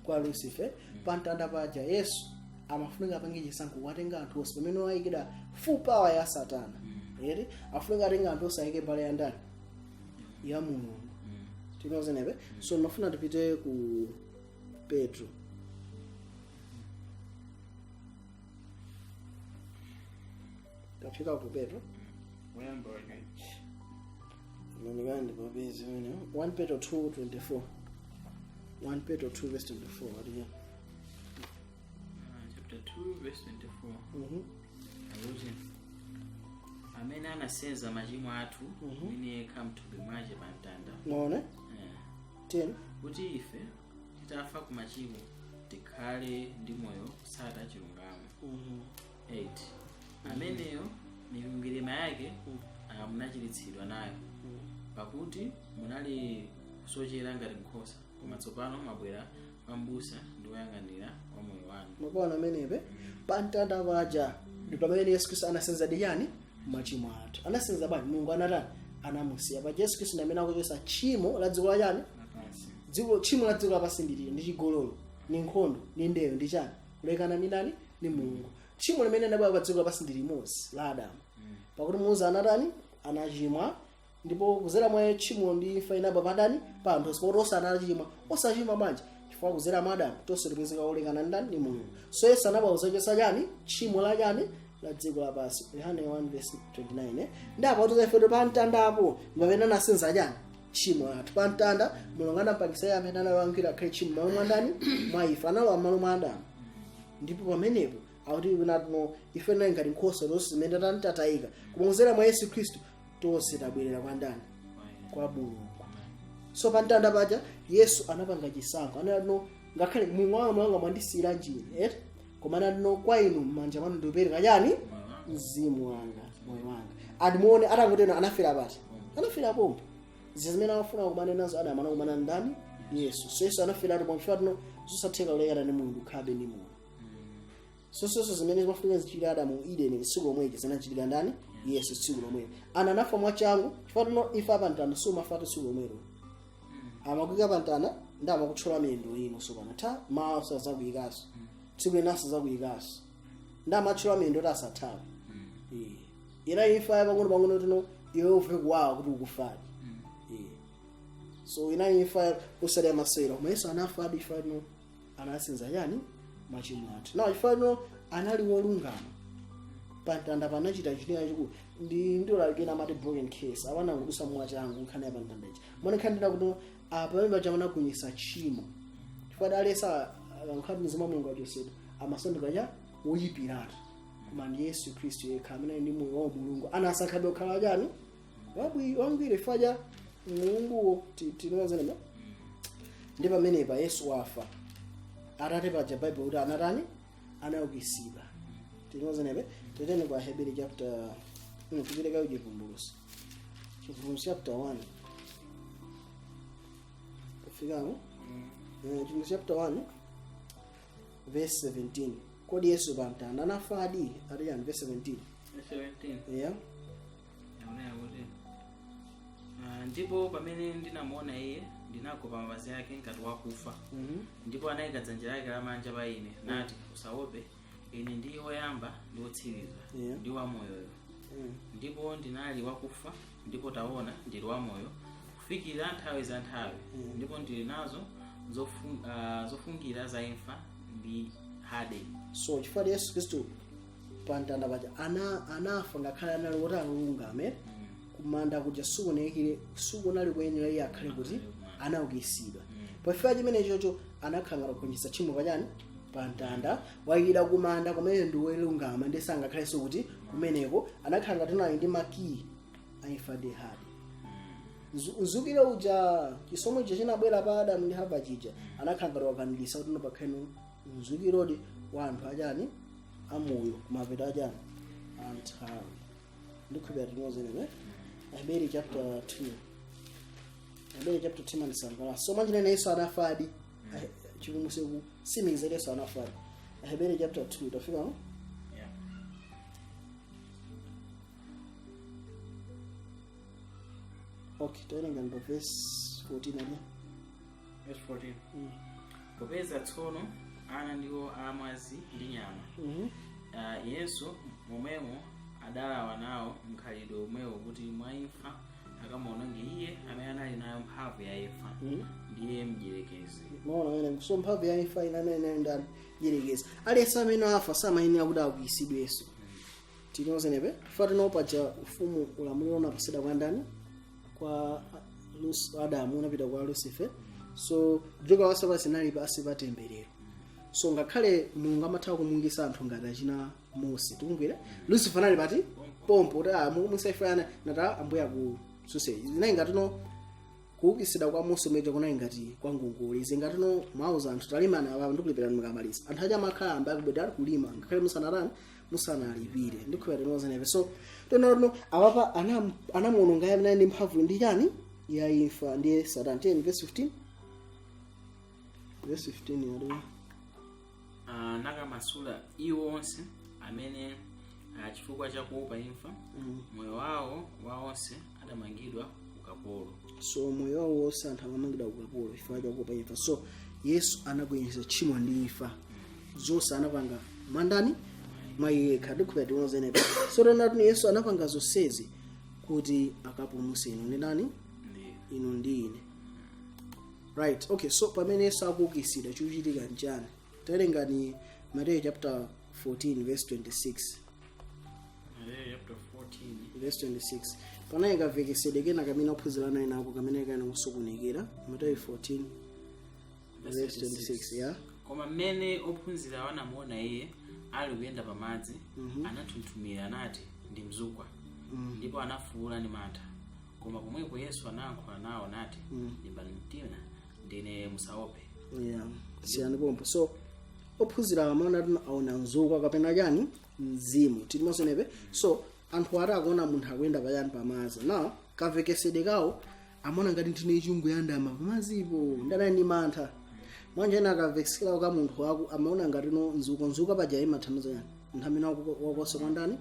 Kwa Lucifer. Pamtanda paja Yesu amafunika apange chisankho kuwatenga anthu onse pamene wayikira full power ya Satana, eri afunika atenga anthu onse ayike mbali ya ndani? Ya Mulungu. Tinozenepe. So ndimafuna tipite ku Petro. Tafika ku Petro. Woyamba wake. Manikani ndipapezi pamene 1 Petro 2:24, 1 Petro 2 verse 24 atiya. Chapter 2 verse 24. Akuti amene anasenza machimo athu mwini yekha mthupi mwace pa mtanda. Mwaona? 10. Kuti ife titafa ku machimo tikhale ndi moyo kutsata chilungamo. 8 Ameneyo mikwingwirima yake munachiritsidwa nayo, pakuti munali kusochera ngati nkhosa, koma tsopano mwabwera kwa m'busa ndi woyang'anira wa moyo wanu. Mwaona amenepe, pamtanda paja ndi pamene Yesu Khristu anasenza diyani? Machimo athu. Anasenza bwanji? Mulungu anatani? Anamusiya. Paja Yesu Khristu ndi amene akuchosa tchimo la dziko la chani? Lapansi. Dziko, tchimo la dziko lapansi ndilili ndi chigololo, ni nkhondo, ni ndeyo, ndi chani? Kulekana ndi ndani? Ndi Mulungu. Tchimo limene linabwera pa dziko lapansi ndi limodzi la Adamu, pakuti Mulungu anatani? Anachimwa. Ndipo kuzera mwa tchimo ndi imfa inabwa padani? Pa anthu onse, pakuti onse anachimwa. Osachimwa bwanji? Chifukwa kuzera mwa Adamu tonse tipezeka olekana ndani? Ndi Mulungu. So Yesu anabwa kuzachosa chani? Tchimo la chani? La dziko lapansi. Yohane 1 verse 29, eh? Ndi apo kuti ife pa mtandapo pamene anasenza chani? Tchimo lathu. Pa mtanda Mulungu anapangisa iye amene analankhira akhale tchimo m'malo mwa ndani? Mwa ife. Analowa m'malo mwa Adamu. Ndipo pamenepo akuti natino ife tinali ngati nkhosa tonse zimene tatayika, koma kuzera mwa Yesu Khristu tonse tabwerera kwa ndani? Kwa Mulungu. So pamtanda paja Yesu anapanga chisankho. Anati, "Ngakhale Mulungu wanga, Mulungu wanga, mwandisiyira njini?" Eti koma anati, "Kwa inu m'manja mwanu ndikupereka chani? Mzimu wanga, moyo wanga." Adimuone atangoteno anafera pati? Anafera pompo. Zimene amafuna kumana nazo Adamu anakumana ndani? Yesu. So Yesu anafera pompo chifukwa tino zosatheka kulekana ndi Mulungu khabe ndi Mulungu. So sonso zimene zimafunika zichitika Adamu mu Eden tsiku lomweli zinachitika ndani? Yesu tsiku lomweli. Ana anafa mwachangu chifukwa tino ifa pamtanda sumafatu tsiku lomwelo. Amakuika pamtanda ndi amakutchola miyendo ino sopano ta mawu sazakuyikaso tsiku linaso zakuyikaso ndi amatchola miyendo kuti asathawe. Ina imfa pang'ono pang'ono tino iwe uve kuwawa kuti ukufadi. So ina imfa usali amasewera, koma Yesu anafa adi ifa tino anasenza chani? Machimo athu. Now ifa tino anali wolungama, pamtanda panachita chitika chikulu. Ndi ndiolalikena amati broken case apana ngudusa mwachangu nkhani ya pamtanda ichi mone nkhani ndina kuti pamene paja anakunyisa tchimo chifukwa alesa nkhani mzimu wa Mulungu achosedwa amasondoka cha woyipiratu. Koma ndi Yesu Khristu yekha amene ali ndi moyo wa Mulungu anasankhabe kukhala chani? Wangwiro chifukwa cha Mulunguwo. Tinozenema ndi pamenepa Yesu wafa, atate paja Bible kuti anatani? Anaukitsidwa. Tinozenepe tetene kwa Hebrew chapter, tipite kayo Chivumbulutso, Chivumbulutso chapter 1. Fikamo. Chivumbulutso chapter 1 verse 17. Kodi Yesu pamtanda anafadi? Atiyani, verse 17. 17. Yeah. Yaonera kuti ndipo pamene ndinamuona iye, ndinagwa pa mapazi ake ngati wakufa. Ndipo anayika dzanja lake lamanja pa ine, nati, "Usaope, ine ndiye woyamba ndi wotsiriza ndi wamoyoyo. Ndipo ndinali wakufa, ndipo taona, ndili wamoyo kufikira nthawi za nthawi, ndipo ndili nazo zofungira za imfa ndi hade." So chifukwa Yesu Khristu pamtanda paja anafa ngakhale anali woti alungame, kumanda kuja sikuonekere, sikunali kuyenera iye akhale kuti anaukitsidwa. Pofika chimene chocho anakhala ngati kugonjetsa tchimo pachani? Pamtanda. Wayikidwa kumanda kumene ndi wolungama, ndi sangakhalenso kuti kumeneko anakhala ngati unali ndi makiyi a imfa ndi hade. Mzukiro uja, chisomo ija chinabwera pa Adamu ndi Hava chija, anakhala ngati wakanilisa kuti pakheno mzukirodi wa anthu achani? Amoyo kumapeto achani? Anthawi. Ndikhulupirira tinozenene Aheberi chapter 2. Aheberi chapter 2 mandisangala. So mwanjinene Yesu anafadi. Chipulumutso kusimikiza Yesu anafadi. Aheberi chapter 2, tafika no? Yeah. Okay, tawerenga pa verse 14 ali. Verse 14. Popeza tsono ana ndiwo amwazi ndi nyama, Yesu momwemo adalawa nawo mkhalidwe omwewo, kuti mwa imfa akamuononge iye amene anali nayo mphamvu ya imfa, ndiye mdierekezi. Maona amene? So mphamvu ya imfa ina amene ndani? Mdierekezi. Aliyense amene afa samayenera kuti aukitsidwenso. Tinozenepe fa tinopaja ufumu, ulamuliro unapatsidwa kwa ndani? Kwa Adamu, unapita kwa Lucifer. So dziko lapansi pansi nali pasi pa temberero. So ngakhale Mulungu amatha kumuukitsa anthu ngati achina Mose, tikumbwira Lucifer anali pati pompo kuti musaifana nata ambuye akususe. Zinayi ngatino kuukitsidwa kwa Mose umeja kunali ngati kwa ngongole. Izi ngatino mwauza anthu, talimana apa, ndikulipirani mukamaliza. Anthu aja amakhala amba akubwera kulima ngakhale musanatani, musanalipire. Ndikhulupirira tinozenepe. So tonono awapa anamuononga amene ndi mphamvu ndi chani? Ya imfa, ndiye Satani. Tiyeni verse 15, verse 15 yali. Nakamasula iwo onse amene chifukwa cha kuopa imfa moyo wawo wa onse adamangidwa ukapolo. So moyo wawo wonse anthu amamangidwa ukapolo chifukwa chakuopa imfa. So Yesu anagonjetsa tchimo ndi imfa zonse, anapanga mwandani? Mwa yekha. Ndikhulupirira tinozenepa. So tonatini Yesu anapanga zonsezi kuti akapulumutse inu ndi ndani? Ndi Inu ndi ine, right? Okay, so pamene Yesu akuukitsidwa, chikuchitika nchani? Tawerengani Mateyu chapter 14 verse 26. Mateyu chapter 14 verse 26. Panali kavekesedwe kena kamene ophunzira anali nako kamene kena kusokonekera. Mateyu 14 verse 26, yeah. Koma mmene ophunzira anamuona iye ali kuyenda pamadzi, ananthunthumira nati, "Ndi mzukwa," ndipo anafuwula ndi mantha. Koma pomwepo Yesu anayankhula nawo nati, "Limbani mtima, ndine, musaope." Yeah, siyani pompo. So ophunzira amaona kuti aona mzukwa kapena chani? Mzimu. Tilimosenepe. So anthu ati akuona munthu akuyenda pachani? Pamadzi. Now kavekesedwe kawo amaona ngati ndine chungu yandama pamadzipo, ndanali ndi mantha. Mwanja ena akavekesekerawo ka munthu aku amaona ngati no mzukwa. Mzukwa paja imathandiza chani? Munthu amene wakukosa kwa ndani?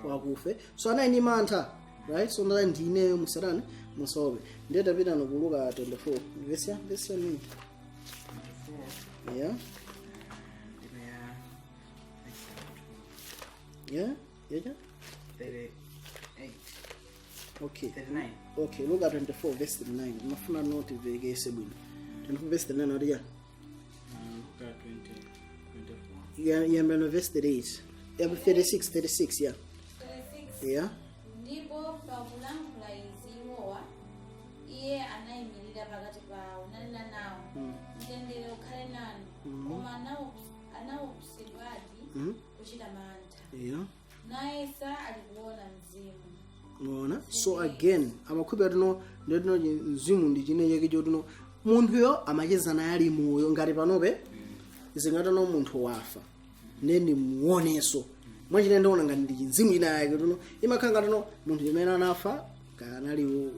Wakufe. So anali ndi mantha, right? So ndali ndineyo, musatani? Musaope. Ndiye tapita no ku Luka 24 verse ya verse ya mini, yeah. Ndime ya Yeah. 38. Okay. 39. Okay, Luka 24 verse 39. Mafuna noti vekese bwino. 24 verse 39 ati ya? Luka 20 24. Yamba no verse 38. Yeah, 36, 36, yeah. 36. Yeah. Ndipo pakulankhula izi iwowa, iye anayimirira pakati pawo nanena nawo, "Mtendere ukhale nanu." Koma anaopsedwadi kuchita mantha, nayesa ali kuona mzimu. Unaona? So again amakhupira tino nditino mzimu ndi chine chake chotino munthuyo amacheza naye ali moyo. Ngati panope zingatano munthu wafa, ndiye ndimuonenso mwachine, ndiona ngati ndi mzimu ina yake tino imakhala ngatino munthu imene anafa kanali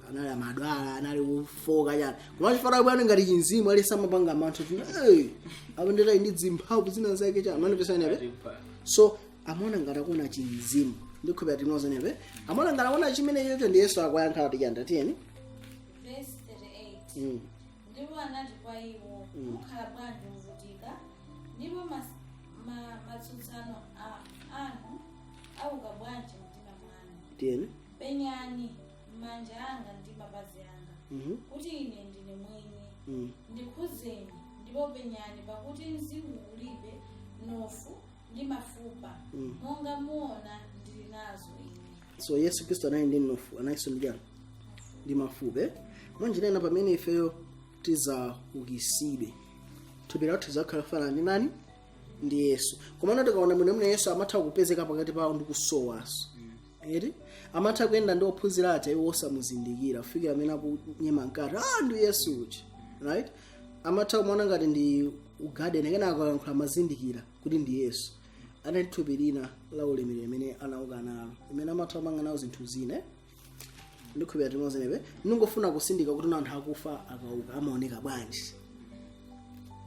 Anali amadwala, anali kufoka chani, koma chifukwa bwana ngati chinzimu ali samapanga manthu tuna, hey, apo nditali ndi zimphamvu zina zake chani manipesanabe. So amaona ngati akuona chinzimu, ndikhupira tinozenepe, amaona ngati akuona chimene chocho ndi Yesu akuyankha kuti chanda tiyeni. Verse 38. Ndipo anati kwa iwo, "Mukhala bwanji mvutika, ndipo matsutsano anu auka bwanji mtima mwanu? Tiyeni. Penyani manja anga ndi mapazi anga, kuti ine ndine mwini. Ndikhuzeni ndipo penyani, pakuti mzimu ulibe mnofu ndi mafupa, monga muona ndili nazo ine." So Yesu Khristu anali ndi mnofu, analinso ndi chani? Ndi mafupa. Mwanjirena pamene ifeyo tizaukisidwe, thupi lathu lizakhala fanana ndi nani? Ndi Yesu. Komano tikaona mwene mwene Yesu amatha kupezeka pakati pawo ndi kusowaso eti, amatha kuyenda ndi ophunzira aja iwo osamuzindikira kufikira amene akunyema mkati, ah, ndi Yesu uja, right? Amatha kumuona ngati ndi ugadeni, kenako akayankhula amazindikira kuti ndi Yesu. Anali thupi lina la ulemerero imene anauka nalo, imene amatha kupanga nawo zinthu zina. Ndikhupira timozenepe, ndingofuna kusindika kuti anthu akufa akauka amaoneka bwanji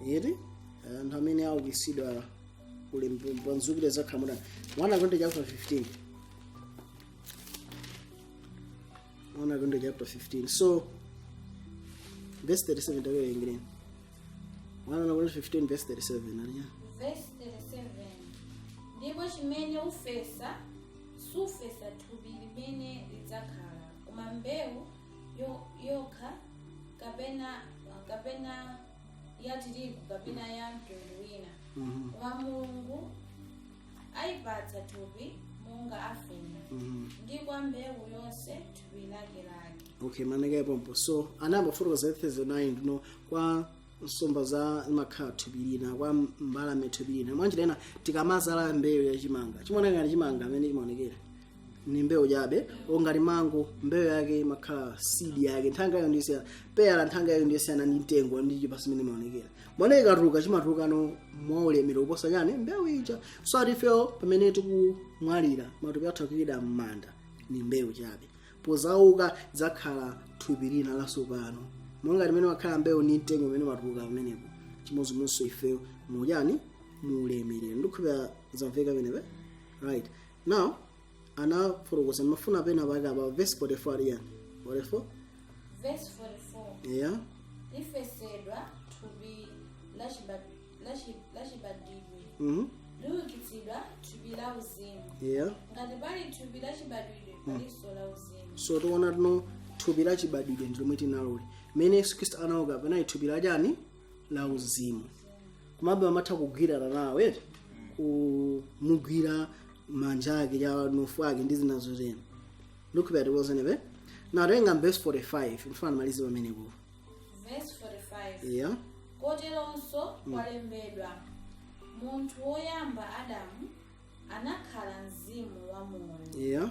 eti, anthu amene aukisidwa panzukire zakhala mudani. 1 Korinto chapter 15, 1 Korinto chapter 15, so verse 37, tawerengereni 1 Korinto 15 verse 37 aliya. Verse 37: Ndipo chimene ufesa sufesa thupi limene lidzakhala, koma mbewu yokha, kapena ya tirigu kapena ya mtundu wina, koma Mulungu ayipatsa thupi monga afuna, ndi kwa mbewu yonse thupi lake lake. Okay, maneka pompo. So anayamba kufotokoza 39 ndino kwa nsomba za imakhala thupi lina, kwa mbalame thupi lina. Mwanjira ina tikamazala mbewu yachimanga, chimaoneka ngati chimanga amene chimaonekera ni mbewu chabe, ngati mango mbewu yake imakhala seed yake, nthanga yayo ndiyosiyana, peyala nthanga yayo ndiyosiyana ndi mtengo ndi chipatso imene imaonekera. Mwana ikatuluka chimatuluka no mwaulemero kuposa chani? Mbewu ija. So atifewo pamene tikumwalira, matupi athu akuyikidwa m'manda ni mbewu chabe, pozauka zakhala thupi lina latsopano, monga limene wakhala mbewu ni mtengo umene watuluka pamenepo, chimodzimodzinso ifeyo muchani? Muulemerero. Ndikukhulupirira zamveka pamenepe, right? Now anafotokoza, ndimafuna pena pake apa, verse 44 ali yani? 44. Verse 44. Yeah. Lifesedwa thupi lachibadwidwe, liukitsidwa thupi la uzimu. Ngati pali thupi lachibadwidwe, palinso la uzimu. So tiona tino thupi la chibadwidwe ndi lomwe tinaloli mmene Yesu Khristu anauka, panali thupi la chani? La uzimu. Komabe amatha kugwirana nawe, kumugwira manja ake cha nofu ake ndi zina zotero. Ndikukhulupirira tikuozenepe. Now tenga verse 45, mfana malize pamenepo. Verse 45. Yeah. Koteronso kwalembedwa, munthu woyamba Adamu anakhala mzimu wa moyo,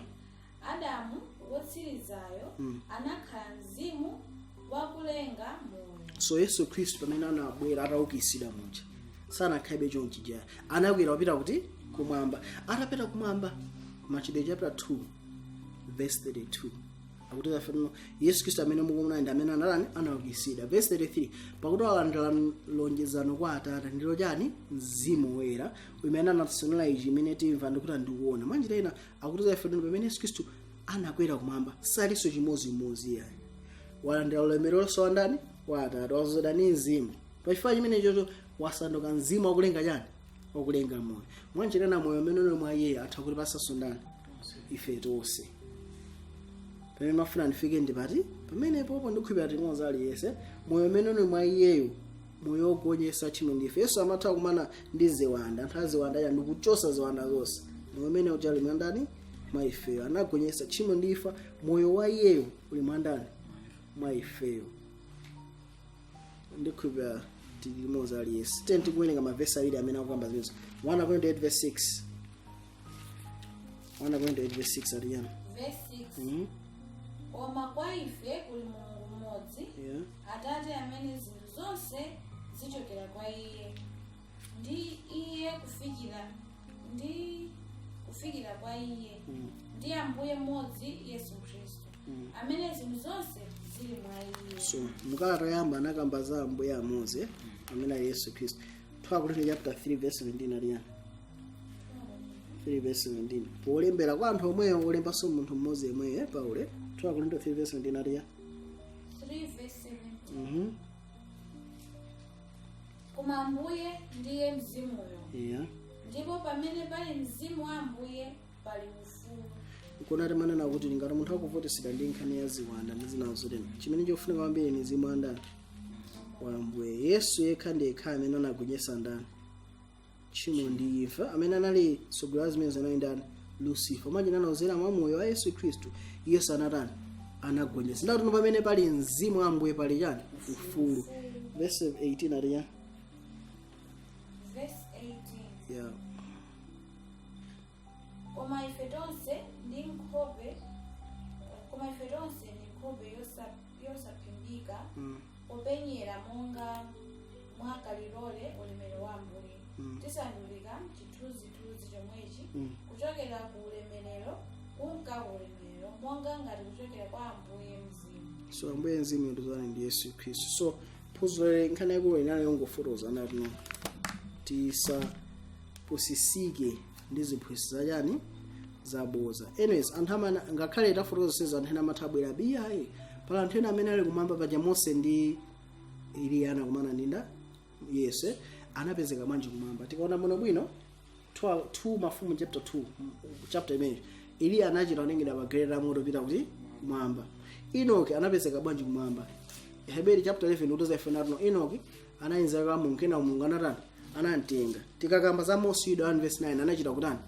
Adamu wotsirizayo anakhala mzimu wakulenga moyo. So Yesu Khristu pamene anabwera ataukitsidwa muja, sanakhalibe chonchi ja, anakwera kupita kuti? Kumwamba. Atapita kumwamba, Machitidwe chapter 2 verse 32 akuti afano Yesu Khristu amene mukuona ndi amene analani? Anaukitsidwa. Verse 33, pakuti alandira lonjezano kwa Atate, ndilo chani? Mzimu Woyera, umene anatisanula ichi imene timva ndikuti ndikuona. Mwanjira ina akuti afano pamene Yesu Khristu anakwera kumwamba, salinso chimodzimodzi yayi, walandira ulemerero wa ndani? Wa Atate, wazozedwa ndi mzimu. Pachifukwa chimene chocho wasanduka mzimu wakulenga chani? Wakulenga moyo. Mwanjira ina moyo umene uli mwa iye atha kuti pasaso ndani? Ife tonse. Pamene mafuna ndifike ndipati pamenepopo, ndikukhulupirira limodzi aliyense moyo umene uli mwa iyeyo, moyo wogonjetsa tchimo ndife. Yesu amatha kumana ndi ziwanda, anthu aziwanda aja, ndikuchosa ziwanda zonse. Moyo umene uja uli mwa ndani? Mwa ifeyo. Anagonjetsa tchimo ndi imfa. Moyo wa iyeyo uli mwa ndani? Mwa ifeyo. Ndikhulupirira tili limodzi aliyense. Tiyeni tikuwerenga mavesi awiri amene akukamba zimenezo. 1 Korinto 8 verse 6, 1 Korinto 8 verse 6 aliyana. Verse 6. Koma kwa ife kuli Mulungu mmodzi, Atate, amene zinthu zonse zichokera kwa iye, ndi iye kufikira ndi kufikira kwa iye, ndi Ambuye mmodzi Yesu Khristu. Amene zinthu zonse zili mwa iye. So mukalata yoyamba anakamba za Ambuye amodzi amene ali Yesu Khristu. 2 Korinto chapter 3 verse 17 aliyani? 3 verse 17, polembera kwa anthu omweyo, olembanso munthu mmodzi yemweyo, Paulo. 2 Korinto 3 verse 17 aliya? 3 verse 17. Koma Ambuye ndiye Mzimuyo, ndipo pamene pali Mzimu wa Ambuye pali ufulu. Nkona timanena kuti ngati munthu akuvutitsidwa ndi nkhani ya ziwanda ndi zina zotero, chimene chofunika kwambiri ni mzimu wa ndani? Wa Ambuye. Yesu yekha ndi yekha amene anagonjetsa ndani? Tchimo ndi imfa. Amene anali tsogolo zimene zinali ndani? Lucifer. Manje anawuzera mwa moyo wa Yesu Khristu, Yesu anatani? Anagonjetsa. Ndatuno pamene pali mzimu wa Ambuye pali chani? Ufulu. Verse 18 aliya? Verse 18. Yeah. Koma ife tonse ndi nkhope yosaphimbika, popenyera monga mwakalilole ulemerero wa Ambuye, tisandulika chithunzithunzi chomwechi kuchokera ku ulemerero kunka ku ulemerero, monga ngati kuchokera kwa Ambuye Mzimu. So Ambuye Mzimu ndizani? Ndi Yesu Khristu. So phunziro lero, nkhani yakulu inali yongofotokoza natino tisapusisike ndi ziphunzitso zachani? Zaboza. Anyways, anthu amene ngakhale tafotokoza sezo, anthu ena amatha abwera biyayi, pala anthu ena amene ali kumwamba. Paja Mose ndi Eliya anakumana ndinda Yesu, anapezeka bwanji kumwamba? Tikaona muno bwino 2 Mafumu chapter 2, chapter imeneyo, Eliya anachita onengedwa pa galeta la moto pita kuti? Kumwamba. Enoki anapezeka bwanji kumwamba? Heberi chapter 11 utoza ife natino Enoki anayinzaka Mulungu, kena Mulungu anatani? Anamtenga. Tikakamba za Mose, Yuda 1 verse 9, anachita kutani?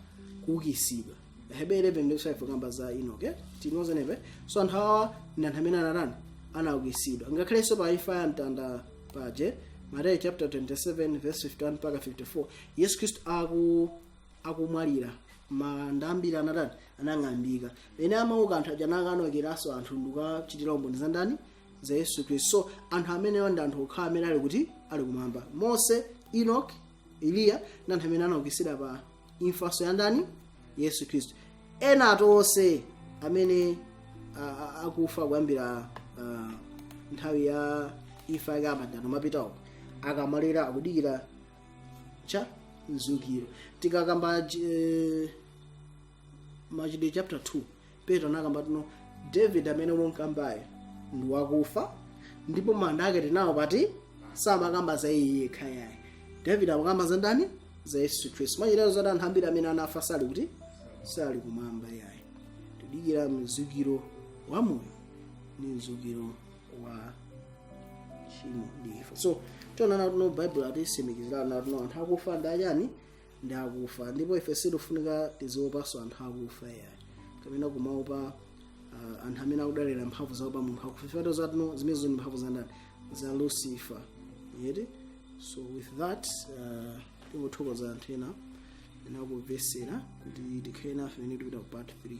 Kuukisidwa. Heberi 11 verse 5 kamba za Enoki, eh? Tinozenepe. So anthu awa ndi anthu amene anatani? Anaukisidwa. Ngakhalenso pa imfa ya mtanda paje, Mateyu chapter 27 verse 51 mpaka 54, Yesu Khristu akumwalira, manda ambiri anatani? Anang'ambika. Ene amauka, anthu aja nakanokeranso anthu ndikachitira umboni za ndani? Za Yesu Khristu. So anthu amenewa ndi anthu okhala amene ali kuti? Ali kumwamba. Mose, Enoch, Eliya ndi anthu amene anaukitsidwa pa imfaso ya ndani? Yesu Khristu. Ena atonse amene akufa kuyambira nthawi ya imfa yake amadano mapitawo, akamalira akudikira cha mzukiro. Tikakamba Machitidwe chapter 2, Petro anakamba tino David amene munkambayo ndi wakufa ndipo manda ake tinawo pati. Samakamba za iye yekha yayi, David amakamba za ndani? Za Yesu Khristu. Machitidwe zoti anthu ambiri amene anafa sali kuti? Sali kumwamba yayi. Tidikira mzukiro wa moyo ndi mzukiro wa tchimo ndi imfa. So tionana tuno Bible atisimikizirana tuno anthu akufa ndi achani? Ndi akufa. Ndipo ife sitifunika tiziopanso anthu akufa yayi, kapena kumaopa anthu amene akudalira mphamvu zawo pa munthu akufa. Ifeto zatino zimenezo ndi mphamvu za ndani? Za Lucifer yeti. So with that, tingothokoza anthu ena ena akumvesera kuti tikhale nafe pamene tipita ku part 3.